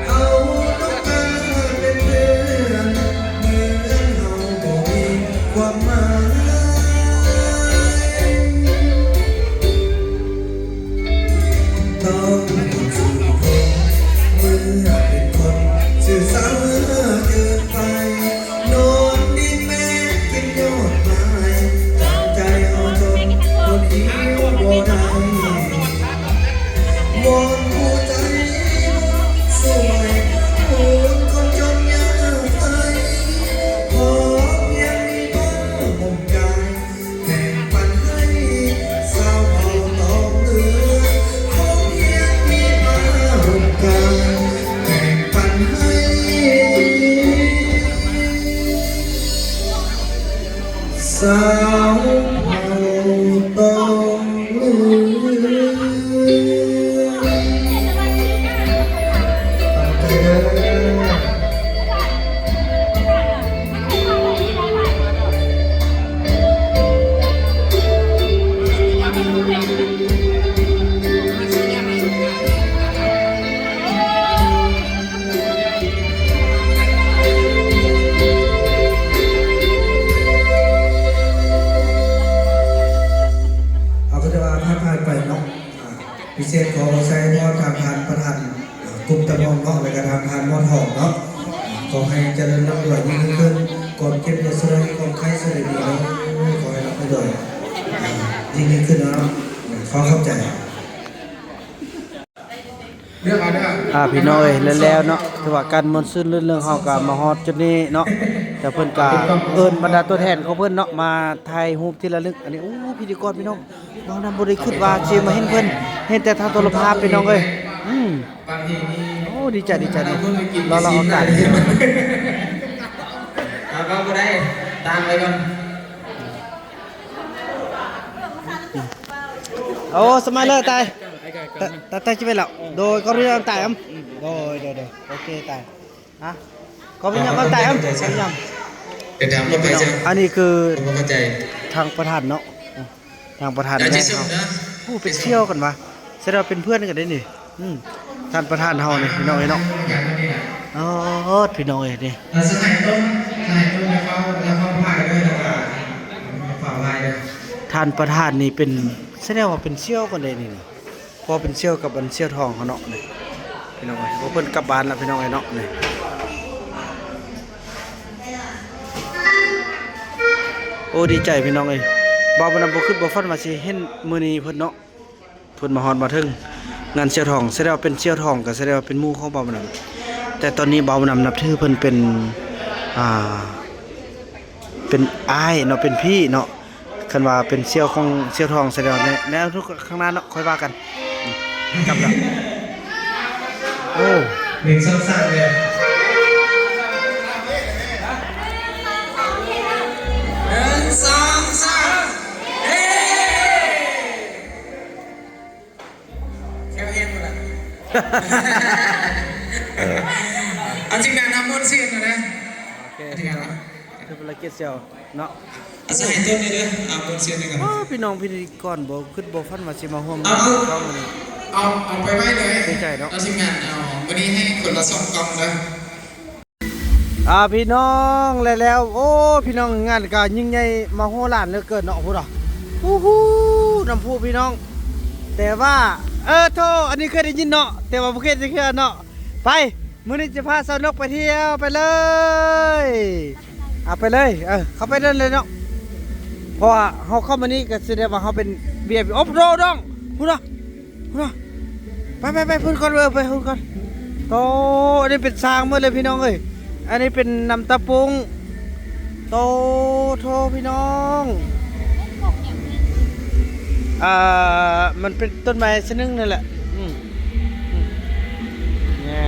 ເອົາດອກເຕີເປັນເພື່ອນ ເໝືອນເຮົາບໍ່ມີຄວາມໝາຍ ຕ້ອງເຂົ້າສູ່ຄົນ ເມື່ອເປັນຄົນຊື່ສາເກີນໄປ ນອນດິນແມ່ນກິນຍອດໄມ້ ຈຳໃຈເຮົາຈົນ ອົດຫິວບໍ່ໄດ້ ວອນຜູ້ໃຈບຸນ ຊ່ວຍເກື້ອກູນຄົນຈົນຍາກໄຮ້ ຂໍພຽງມີຜ້າຫົ່ມກາຍ ແບ່ງປັນໃຫ້ຊາວເຜົ່າຕອງເຫຼືອນ ຂໍພຽງມີຜ້າຫົ່ມກາຍ ແບ່ງປັນໃຫ້ ຊາວເຜົ່າຕອງເຫຼືອນ. ກຸບຕາມອງເນາະ ແລ້ວກໍທາງທ່ານໝໍທອງເນາະ ຂໍໃຫ້ຈະເລີນລຳລວຍຍິ່ງຂຶ້ນ ຄວາມເຈັບຢ່າສະໄຫຼ ຄວາມໄຂ້ສະໄຫຼດີເນາະ ຂໍໃຫ້ລຳລວຍຍິ່ງຂຶ້ນເນາະ ຂໍຂອບໃຈ. ອ່າ ພີ່ນ້ອງເອີຍ ແລ້ວໆເນາະ ຖືວ່າການມ່ວນຊື່ນລື່ນເລີງເຮົາກໍມາຮອດຈຸດນີ້ເນາະ ແຕ່ເພິ່ນກໍເອີ້ນບັນດາຕົວແທນຂອງເພິ່ນເນາະ ມາຖ່າຍຮູບທີ່ລະລຶກ. ອັນນີ້ ໂອ້ ພິທີກອນພີ່ນ້ອງ ເວົ້ານຳບໍ່ໄດ້ຄິດວ່າຊິມາເຫັນເພິ່ນ ເຫັນແຕ່ທາງໂທລະພາບພີ່ນ້ອງເອີຍ. ອືມ ໂອ້ ດີໃຈ ດີໃຈເນາະ ລໍໆໂອກາດ ເອົາ ເວົ້າບໍ່ໄດ້ ຕາມໄປກ່ອນ. ໂອ້ ສະມາຍເລີຍ ຕາຍ ຕາຍ ຕາຍ ຕາຍ ຊິໄປແລ້ວ ໂດຍ ຂໍອະນຸຍາດ ຕາຍ ອຳ ໂດຍ ໂດຍ ໂດຍ ໂອເຄ ຕາຍ ຮະ ຂໍອະນຸຍາດ ຕາຍ ອຳ ເດີນທາງປອດໄພເຈົ້າ. ອັນນີ້ຄື ບໍ່ເຂົ້າໃຈ ທາງປະທານເນາະ ທາງປະທານ ເຈົ້າ ແມ່ເຮົາ ຜູ້ເປັນສ່ຽວກັນຫວາ ສະແດງວ່າເປັນເພື່ອນກັນເດ້ນີ້. ອືມ ທ່ານປະທານເຮົານີ້ພີ່ນ້ອງເອີຍເນາະ ອໍ ພີ່ນ້ອງເອີຍນີ້ ອ່າ ສະຫາຍຕົ້ນ ສະຫາຍຕົ້ນ ແລ້ວເຝົ້າ ແລ້ວເຝົ້າພາຍເດີ ແລ້ວກໍເຝົ້າພາຍເດີ. ທ່ານປະທານນີ້ເປັນ ສະແດງວ່າເປັນສ່ຽວກັນເດ້ນີ້ ເພາະເປັນສ່ຽວກັບອັນສ່ຽວທອງເຮົາເນາະນີ້ ພີ່ນ້ອງເອີຍ. ໂອ້ ເພິ່ນກັບບ້ານແລ້ວພີ່ນ້ອງເອີຍເນາະນີ້. ໂອ້ ດີໃຈພີ່ນ້ອງເອີຍ ບ່າວບຸນນຳບໍ່ຄິດບໍ່ຝັນວ່າຊິເຫັນມື້ນີ້ເພິ່ນເນາະ. ເພິ່ນມາຮອດມາເຖິງງານສ່ຽວທອງ ສະແດງວ່າເປັນສ່ຽວທອງ ກໍສະແດງວ່າເປັນໝູ່ຂອງບ່າວບຸນນຳ ແຕ່ຕອນນີ້ບ່າວບຸນນຳນັບຖືເພິ່ນເປັນ ອ່າ ເປັນອ້າຍເນາະ ເປັນພີ່ເນາະ. ຄັນວ່າເປັນສ່ຽວຂອງສ່ຽວທອງ ສະແດງວ່າໃນ ໃນອະນາຄົດຂ້າງໜ້າເນາະ ຄ່ອຍວ່າກັນ. ອືມ ກັບແລ້ວ ໂອ້ ໜຶ່ງ ສອງ ສາມ ເລີຍ ໜຶ່ງ ສອງ ສາມ ເອີ ແຄວແຮງໝົດລະ ເອີ ເອົາທີມງານນຳມ່ວນຊື່ນນະ ໂອເຄ ທີມງານນຳ ຄືພາລະກິດສ່ຽວເນາະ ອາ ສະຫາຍຕົ້ນນີ້ເດີ ເອົາມ່ວນຊື່ນນີ້ກ່ອນ ໂອ້ ພີ່ນ້ອງພິທີກອນບໍ່ຄິດບໍ່ຝັນວ່າຊິມາຮ່ວມ ເອົາ ເອົາ ເອົາໄປໄວ້ເລີຍ ດີໃຈເນາະ ເອົາທີມງານ ເອົາ ມື້ນີ້ໃຫ້ຄົນລະສອງກ່ອງເດີ. ອ່າ ພີ່ນ້ອງ ແລ້ວ ໂອ້ ພີ່ນ້ອງ ງານກະຍິ່ງໃຫຍ່ມະໂຫລານເຫຼືອເກີນເນາະ ພຸ້ນນະ ໂອ້ໂຫ ນ້ຳພຸພີ່ນ້ອງ ແຕ່ວ່າ ເອີ ໂທ ອັນນີ້ເຄີຍໄດ້ຍິນເນາະ ແຕ່ວ່າບໍ່ເຄີຍຈັກເທື່ອເນາະ. ໄປ ມື້ນີ້ຈະພາສາວນົກໄປທ່ຽວ ໄປເລີຍ ເອົາ ໄປເລີຍ ເອີ ເຂົ້າໄປນັ້ນເລີຍເນາະ ເພາະວ່າເຮົາເຂົ້າມານີ້ກໍສະແດງວ່າເຮົາເປັນ ວີໄອພີ ໂອ້ ໂທ ນ້ອງ ພຸ້ນນະ ພຸ້ນນະ ໄປ ໄປ ໄປພຸ້ນກ່ອນ ເອີ ໄປພຸ້ນກ່ອນ. ໂຕ ອັນນີ້ເປັນຊ້າງໝົດເລີຍພີ່ນ້ອງເອີຍ ອັນນີ້ເປັນນ້ຳຕາປຸງ. ໂຕ ໂທ ພີ່ນ້ອງ ອ່າ ມັນເປັນຕົ້ນໄມ້ຊະໜຶ່ງນັ້ນແຫຼະ ອືມ ອືມ ແນ່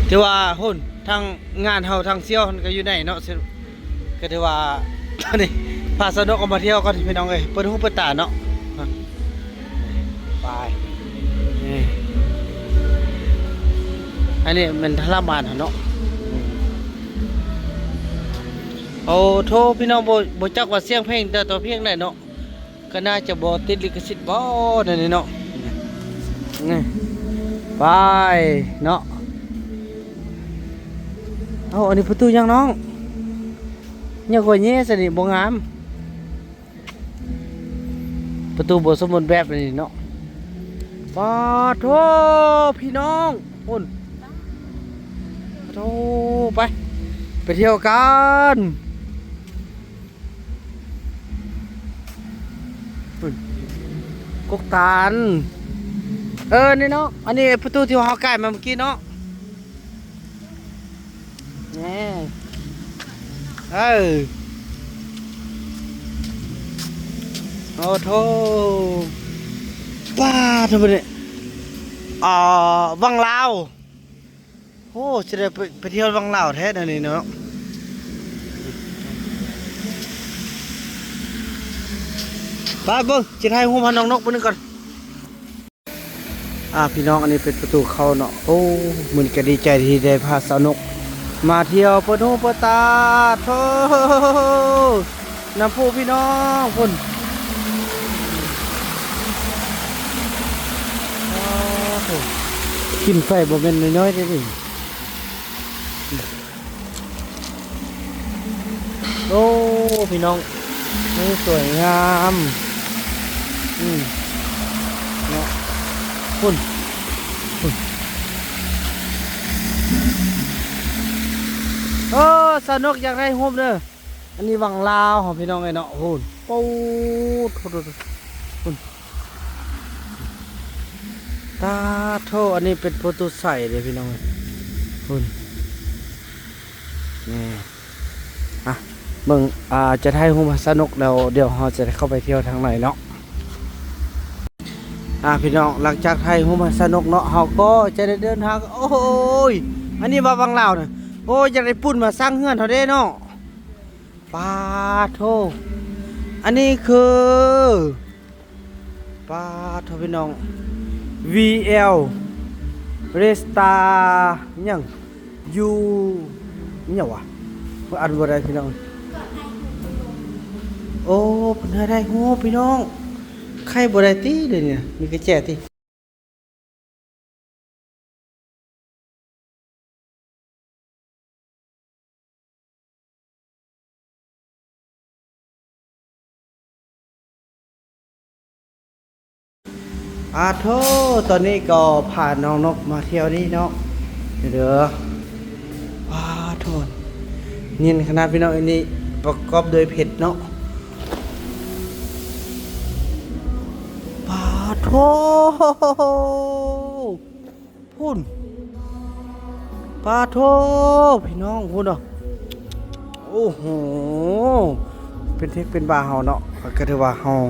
ຖືວ່າ ພຸ້ນ ທາງງານເຮົາ ທາງສ່ຽວຫັ້ນກໍຢູ່ໃນເນາະ. ກໍຖືວ່າ ນີ້ ພາສາວນົກອອກມາທ່ຽວກ່ອນພີ່ນ້ອງເອີຍ ເປີດຫູເປີດຕາເນາະ ໄປ ນີ້ ອັນນີ້ແມ່ນທະລະມານຫັ້ນເນາະ. ໂອ້ໂທ ພີ່ນ້ອງ ບໍ່ ບໍ່ຈັກວ່າສຽງເພງແຕ່ຕົວພຽງໃດເນາະ. ກໍໜ້າຈະບໍ່ຕິດລິຂະສິດບໍ່ ແນວນີ້ເນາະ ນີ້ ໄປເນາະ. ເອົາ ອັນນີ້ປະຕູຫຍັງນ້ອງ? ຍັງກວ່າແຍ່ຊະນີ້ ບໍ່ງາມ ປະຕູບໍ່ສົມບູນແບບນີ້ເນາະ. ປາໂທ ພີ່ນ້ອງ ພຸ້ນ ໂທ ໄປ ໄປທ່ຽວກັນ. ກົກຕານ ເອີ ນີ້ເນາະ ອັນນີ້ປະຕູທີ່ເຮົາກາຍມາເມື່ອກີ້ເນາະ ແນ່ ເອີ ໂອ້ໂທ ປາໂທ ບັດນີ້ ອ່າ ວັງລາວ. ໂອ້ ຊິໄດ້ໄປ ໄປທ່ຽວວັງລາວແທ້ແນວນີ້ເນາະ. ໄປເບິ່ງ ຊິຖ່າຍຮູບໃຫ້ນ້ອງນົກເບິ່ງກ່ອນ. ອ່າ ພີ່ນ້ອງ ອັນນີ້ເປັນປະຕູເຂົ້າເນາະ. ໂອ້ ມື້ນີ້ກໍດີໃຈທີ່ໄດ້ພາສາວນົກມາທ່ຽວ ເປີດຫູເປີດຕາ ໂທ້. ນ້ຳພຸພີ່ນ້ອງພຸ້ນ ໂອ້ໂຫ ກິນໄຟບໍ່ແມ່ນນ້ອຍໆເດ້ນີ້. ໂອ້ ພີ່ນ້ອງ ເອີ ສວຍງາມ ອືມ ເນາະ ພຸ້ນ ພຸ້ນ. ເອີ ສາວນົກຢາກຖ່າຍຮູບເດີ. ອັນນີ້ວັງລາວເຮົາ ພີ່ນ້ອງເອີຍເນາະ. ໂອ້ໂຫ ໂອ້ໂຫ ໂອ້ໂຫ ຕາໂທ ອັນນີ້ເປັນປະຕູໄຊເດ້ ພີ່ນ້ອງເອີຍ. ພຸ້ນ ນີ້ ອ່ະ ເບິ່ງ ອ່າ ຈະຖ່າຍຮູບໃຫ້ສາວນົກແລ້ວ ດຽວເຮົາຈະໄດ້ເຂົ້າໄປທ່ຽວທາງໃນເນາະ. ອ່າ ພີ່ນ້ອງ ຫຼັງຈາກຖ່າຍຮູບໃຫ້ສາວນົກເນາະ ເຮົາກໍຈະໄດ້ເດີນທາງ. ໂອ້ຍ ອັນນີ້ວ່າວັງລາວນະ. ໂອ້ຍ ຢາກໄດ້ປຸ້ນມາສ້າງເຮືອນເຮົາເດ້ເນາະ. ປາໂທ ອັນນີ້ຄື ປາໂທ ພີ່ນ້ອງ ວີແອລ ເຣສຕາ ຫຍັງ ຢູ່ ຫຍັງວະ ເພິ່ນອ່ານບໍ່ໄດ້ ພີ່ນ້ອງ. ໂອ້ ເພິ່ນໃຫ້ຖ່າຍຮູບ ພີ່ນ້ອງ. ໄຂບໍ່ໄດ້ຕິ ດຽວນີ້ມີກະແຈຕິ. ອາໂທ ຕອນນີ້ກໍພານ້ອງນົກມາທ່ຽວນີ້ເນາະ ເດີ. ອາໂທ ເຢັນຂະໜາດ ພີ່ນ້ອງ. ອັນນີ້ປະກອບດ້ວຍເພັດເນາະ. ປາໂທ ພຸ້ນ ປາໂທ ພີ່ນ້ອງ ພຸ້ນເນາະ. ໂອ້ໂຫ ເປັນເທັກເປັນບາເຮົາເນາະ ກໍຖືວ່າເຮົາ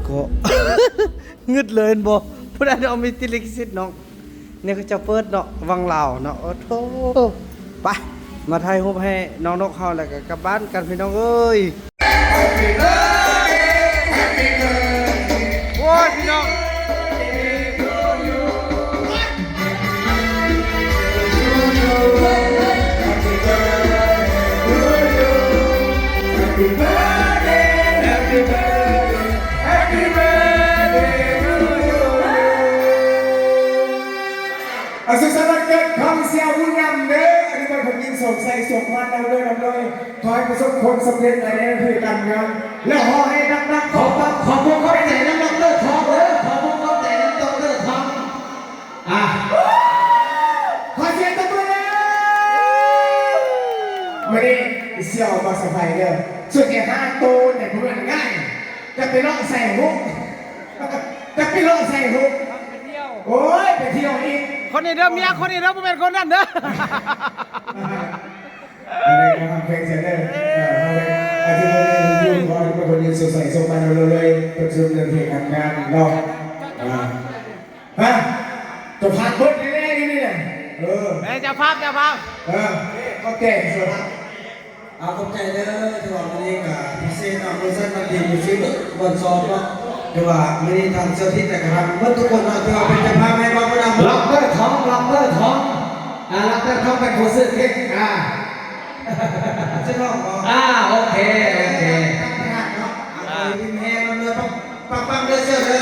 ກໍງຶດເລີຍ ເຫັນບໍ່? ຜູ້ໃດເນາະ ມີຕິດລິຂະສິດເນາະ. ນີ້ເຂົາເຈົ້າເປີດເນາະ ວັງລາວເນາະ. ໂອ້ໂທ ໄປ ມາຖ່າຍຮູບໃຫ້ນ້ອງນົກເຮົາ ແລ້ວກໍກັບບ້ານກັນ ພີ່ນ້ອງເອີຍ. ໂອ້ຍ ພີ່ນ້ອງ ອາ ສຸກສັນວັນເກີດຂອງສ່ຽວບຸນນຳເດີ. ອະນຸບານຄົນຍິງ ໂຊກໄຊ ໂຊກໝານ ນຳເດີ ນຳເດີ. ຂໍໃຫ້ປະສົບຜົນສຳເລັດໃນໜ້າທີ່ການງານ ແລະ ຂໍໃຫ້ນັກໆ ຂອບ ຂອບ ຂອບໃຈນຳດອກເຕີທອງເດີ. ຂອບ ຂອບໃຈນຳດອກເຕີທອງ. ອ່າ ຂໍສຽງຕົບມືເດີ. ມື້ນີ້ສ່ຽວມາເຊີໄພເດີ. ສ່ວນໃຫຍ່ຫ້າໂຕນີ້ບໍ່ແມ່ນງ່າຍ. ຈະໄປເລາະໃສ່ຫຸ ຈະໄປເລາະໃສ່ຫຸ. ໂອ້ຍ ໄປທ່ຽວອີກ. ຄົນນີ້ເດີ ເມຍຄົນນີ້ເດີ ບໍ່ແມ່ນຄົນນັ້ນເດີ. ອັນນີ້ກໍຮັກແພງເສຍເດີ. ເອີ ເຮົາເປັນອາທິດນີ້ຢູ່ ຂໍໃຫ້ທຸກຄົນຢູ່ສຸກໄຊສົມຫວັງເລີຍໆ ເປັນສຸກເລື່ອງເຮັດການງານເນາະ. ອ່າ ຮະ ເຈົ້າພາບເບິດແນ່ໆ ຢູ່ນີ້ນະ. ເອີ ເອີ ເຈົ້າພາບ ເຈົ້າພາບ. ເອີ ຂອບໃຈສ່ວນ ອ່າ ຂອບໃຈເດີ. ຖືວ່າມື້ນີ້ກໍພິເສດເນາະ ມື້ສັນວັນດີ ມື້ສິບມື້ວັນສອບເນາະ. ຖືວ່າມື້ນີ້ທາງເຈົ້າຖິ່ນ ແລະ ກະທາງເບິດທຸກຄົນເນາະ ຖືວ່າເປັນເຈົ້າພາບໃຫ້ເວົ້ານຳ. ລັອກເຕີທອງ ລັອກເຕີທອງ ອ່າ ລັອກເຕີທອງເປັນຜູ້ຊື້ເຄັກ. ອ່າ ຈະລອງບໍ່? ອ່າ ໂອເຄ ໂອເຄ ເນາະ. ອ່າ ຂໍໃຫ້ມີແຮງນຳເດີ ປັງໆ ເດີສ່ຽວເດີ.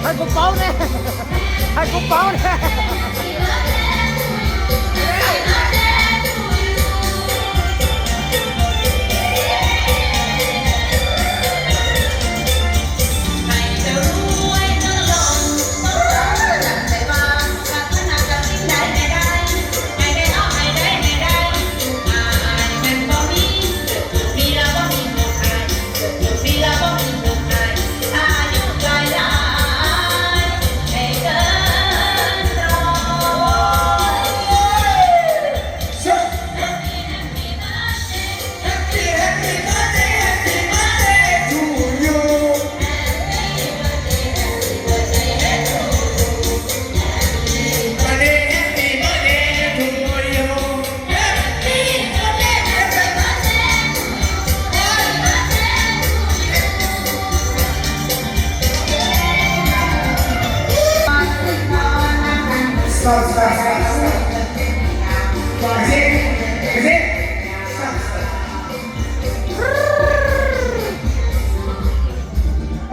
ໃຫ້ກູເປົ່າແນ່ ໃຫ້ກູເປົ່າແນ່.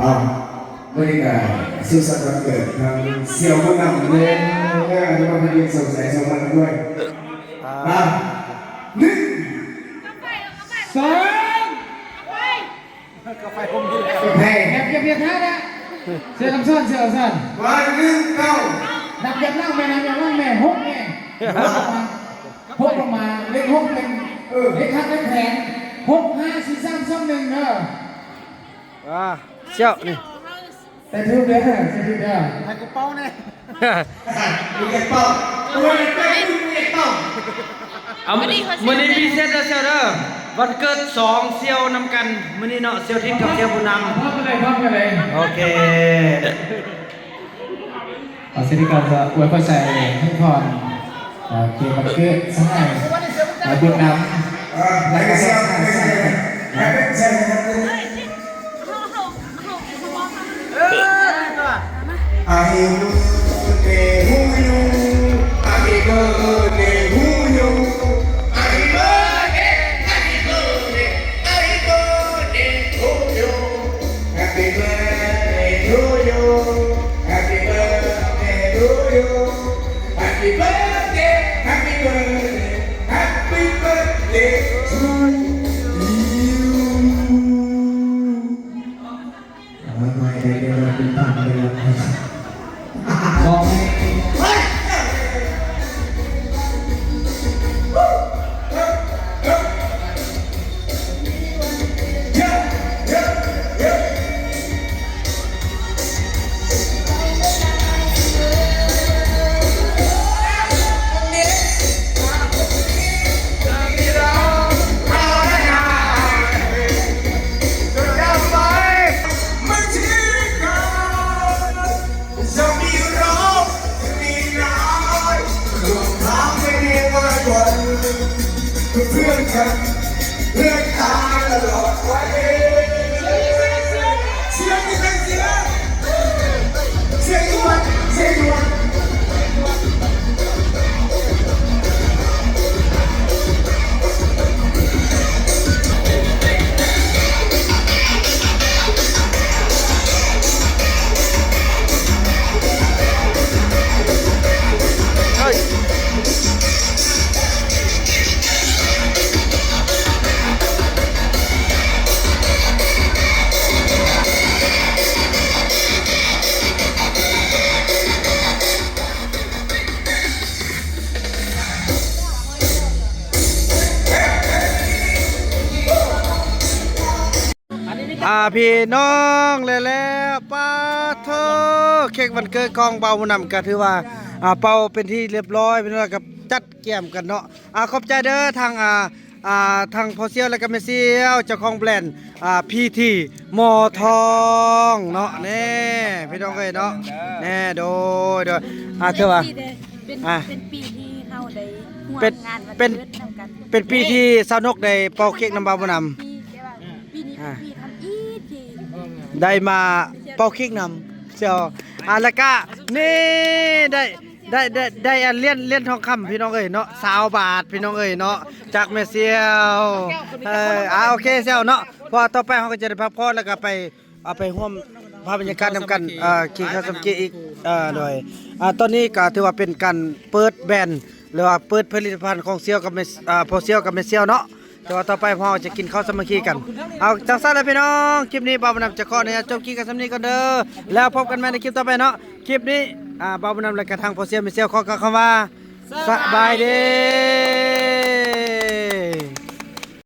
ອ່າ ມື້ນີ້ກະສຸກສັນວັນເກີດທັງສ່ຽວບຸນນຳ ແລະ ອານຸວັດ ເປັນສຸກສັນວັນເກີດດ້ວຍ. ອ່າ ອ່າ ໜຶ່ງ ສອງ ກາແຟ ກາແຟ ຢ່າ ຢ່າ ຢ່າ ຢ່າ ສ່ຽວລຳຊອນ ສ່ຽວລຳຊອນ ວ່າ ໜຶ່ງ ເກົ້າ ນັບ ນັບ ນັບແມ່ ນັບ ນັບແມ່ ຫົກແມ່ ຫົກອອກມາ ຫົກອອກມາ ເລກຫົກເປັນ ເອີ ເລກຮັກ ເລກແພງ ຫົກ ຫ້າ ສີ່ ສາມ ສອງ ໜຶ່ງ ເດີ. ອ່າ ສ່ຽວນີ້ ໃສ່ຖືກເດີ ໃສ່ຖືກເດີ ໃຫ້ກູເປົ່າແດ່. ມຶງຢາກເປົ່າ ກູບໍ່ໄດ້ເປົ່າ ມຶງຢາກເປົ່າ. ເອົາ ມື້ນີ້ພິເສດເດີສ່ຽວເດີ ວັນເກີດສອງສ່ຽວນຳກັນມື້ນີ້ເນາະ ສ່ຽວທິດກັບສ່ຽວບຸນນຳ. ພ້ອມກັນເລີຍ ພ້ອມກັນເລີຍ ໂອເຄ. ອ່າ ສິລິການຈະອວຍພອນໃສ່ໃຫ້ພອນ ອ່າ ເກມວັນເກີດສະຫາຍ ອ່າ ບຸນນຳ ເອີ ແລະກະສະຫາຍ Happy birthday to you. Happy birthday, happy birthday, happy birthday, happy birthday to you. Happy birthday to you. Happy birthday, happy birthday, happy birthday to you. ເພື່ອນກັນ ເພື່ອນຕາຍຕະຫຼອດໄປ. ສຽງ ສຽງ ສຽງ ສຽງ ສຽງ ອ່າ ພີ່ນ້ອງ ແລ້ວ ແລ້ວ ປາໂທ ເຄັກວັນເກີດຂອງບ່າວບຸນນຳ ກະຖືວ່າ ອ່າ ເປົ່າເປັນທີ່ລຽບຮ້ອຍ ພີ່ນ້ອງ ກະຈັດກຽມກັນເນາະ. ອ່າ ຂອບໃຈເດີ ທາງ ອ່າ ອ່າ ທາງພໍ່ສ່ຽວ ແລະກະແມ່ສ່ຽວ ເຈົ້າຂອງແບຣນ ອ່າ ພີທີ ໝໍທອງເນາະ. ແນ່ ພີ່ນ້ອງເອີຍເນາະ ແນ່ ໂດຍ ໂດຍ ອ່າ ຖືວ່າ ເປັນ ອ່າ ເປັນປີທີ່ເຮົາໄດ້ຮ່ວມ ເປັນ ງານວັນ ເປັນ ເກີດນຳກັນ ເປັນປີທີ່ສາວນົກໄດ້ເປົ່າເຄັກນຳບ່າວບຸນນຳ ປີແຕ່ວ່າປີນີ້ ອ່າ ເປັນປີທຳອິດທີ່ໄດ້ມາເປົ່າເຄັກນຳສ່ຽວ ອ່າ ແລ້ວກະນີ້ໄດ້ ໄດ້ ໄດ້ ໄດ້ອັນຫຼຽນ ຫຼຽນທອງຄຳ ພີ່ນ້ອງເອີຍເນາະ ຊາວບາດ ພີ່ນ້ອງເອີຍເນາະ ຈາກແມ່ສ່ຽວ ເອີ ອ່າ ໂອເຄສ່ຽວເນາະ ເພາະວ່າຕໍ່ໄປເຮົາກະຈະໄດ້ພັກຜ່ອນ ແລ້ວກະໄປ ເອົາໄປຮ່ວມພາບບັນຍາກາດນຳກັນ ກິນເຂົ້າສາມັກຄີອີກ ເອີ ໂດຍ ອ່າ ຕອນນີ້ກະຖືວ່າເປັນການເປີດແບຣນ ຫຼືວ່າເປີດຜະລິດຕະພັນຂອງສ່ຽວກັບແມ່ ອ່າ ພໍ່ສ່ຽວກັບແມ່ສ່ຽວເນາະ ແຕ່ວ່າຕໍ່ໄປພວກເຮົາຈະກິນເຂົ້າສາມັກຄີກັນ. ເອົາ ຈັ່ງຊັ້ນລະພີ່ນ້ອງ ຄລິບນີ້ບ່າວບຸນນຳຈະຂໍອະນຸຍາດຈົບຄລິບກັນສ່ຳນີ້ກ່ອນເດີ ແລ້ວພົບກັນໃໝ່ໃນຄລິບຕໍ່ໄປເນາະ. ຄລິບນີ້ ອ່າ ບ່າວບຸນນຳ ແລະກະທາງພໍ່ສ່ຽວແມ່ສ່ຽວ ຂໍກ່າວຄຳວ່າ ສະບາຍດີ.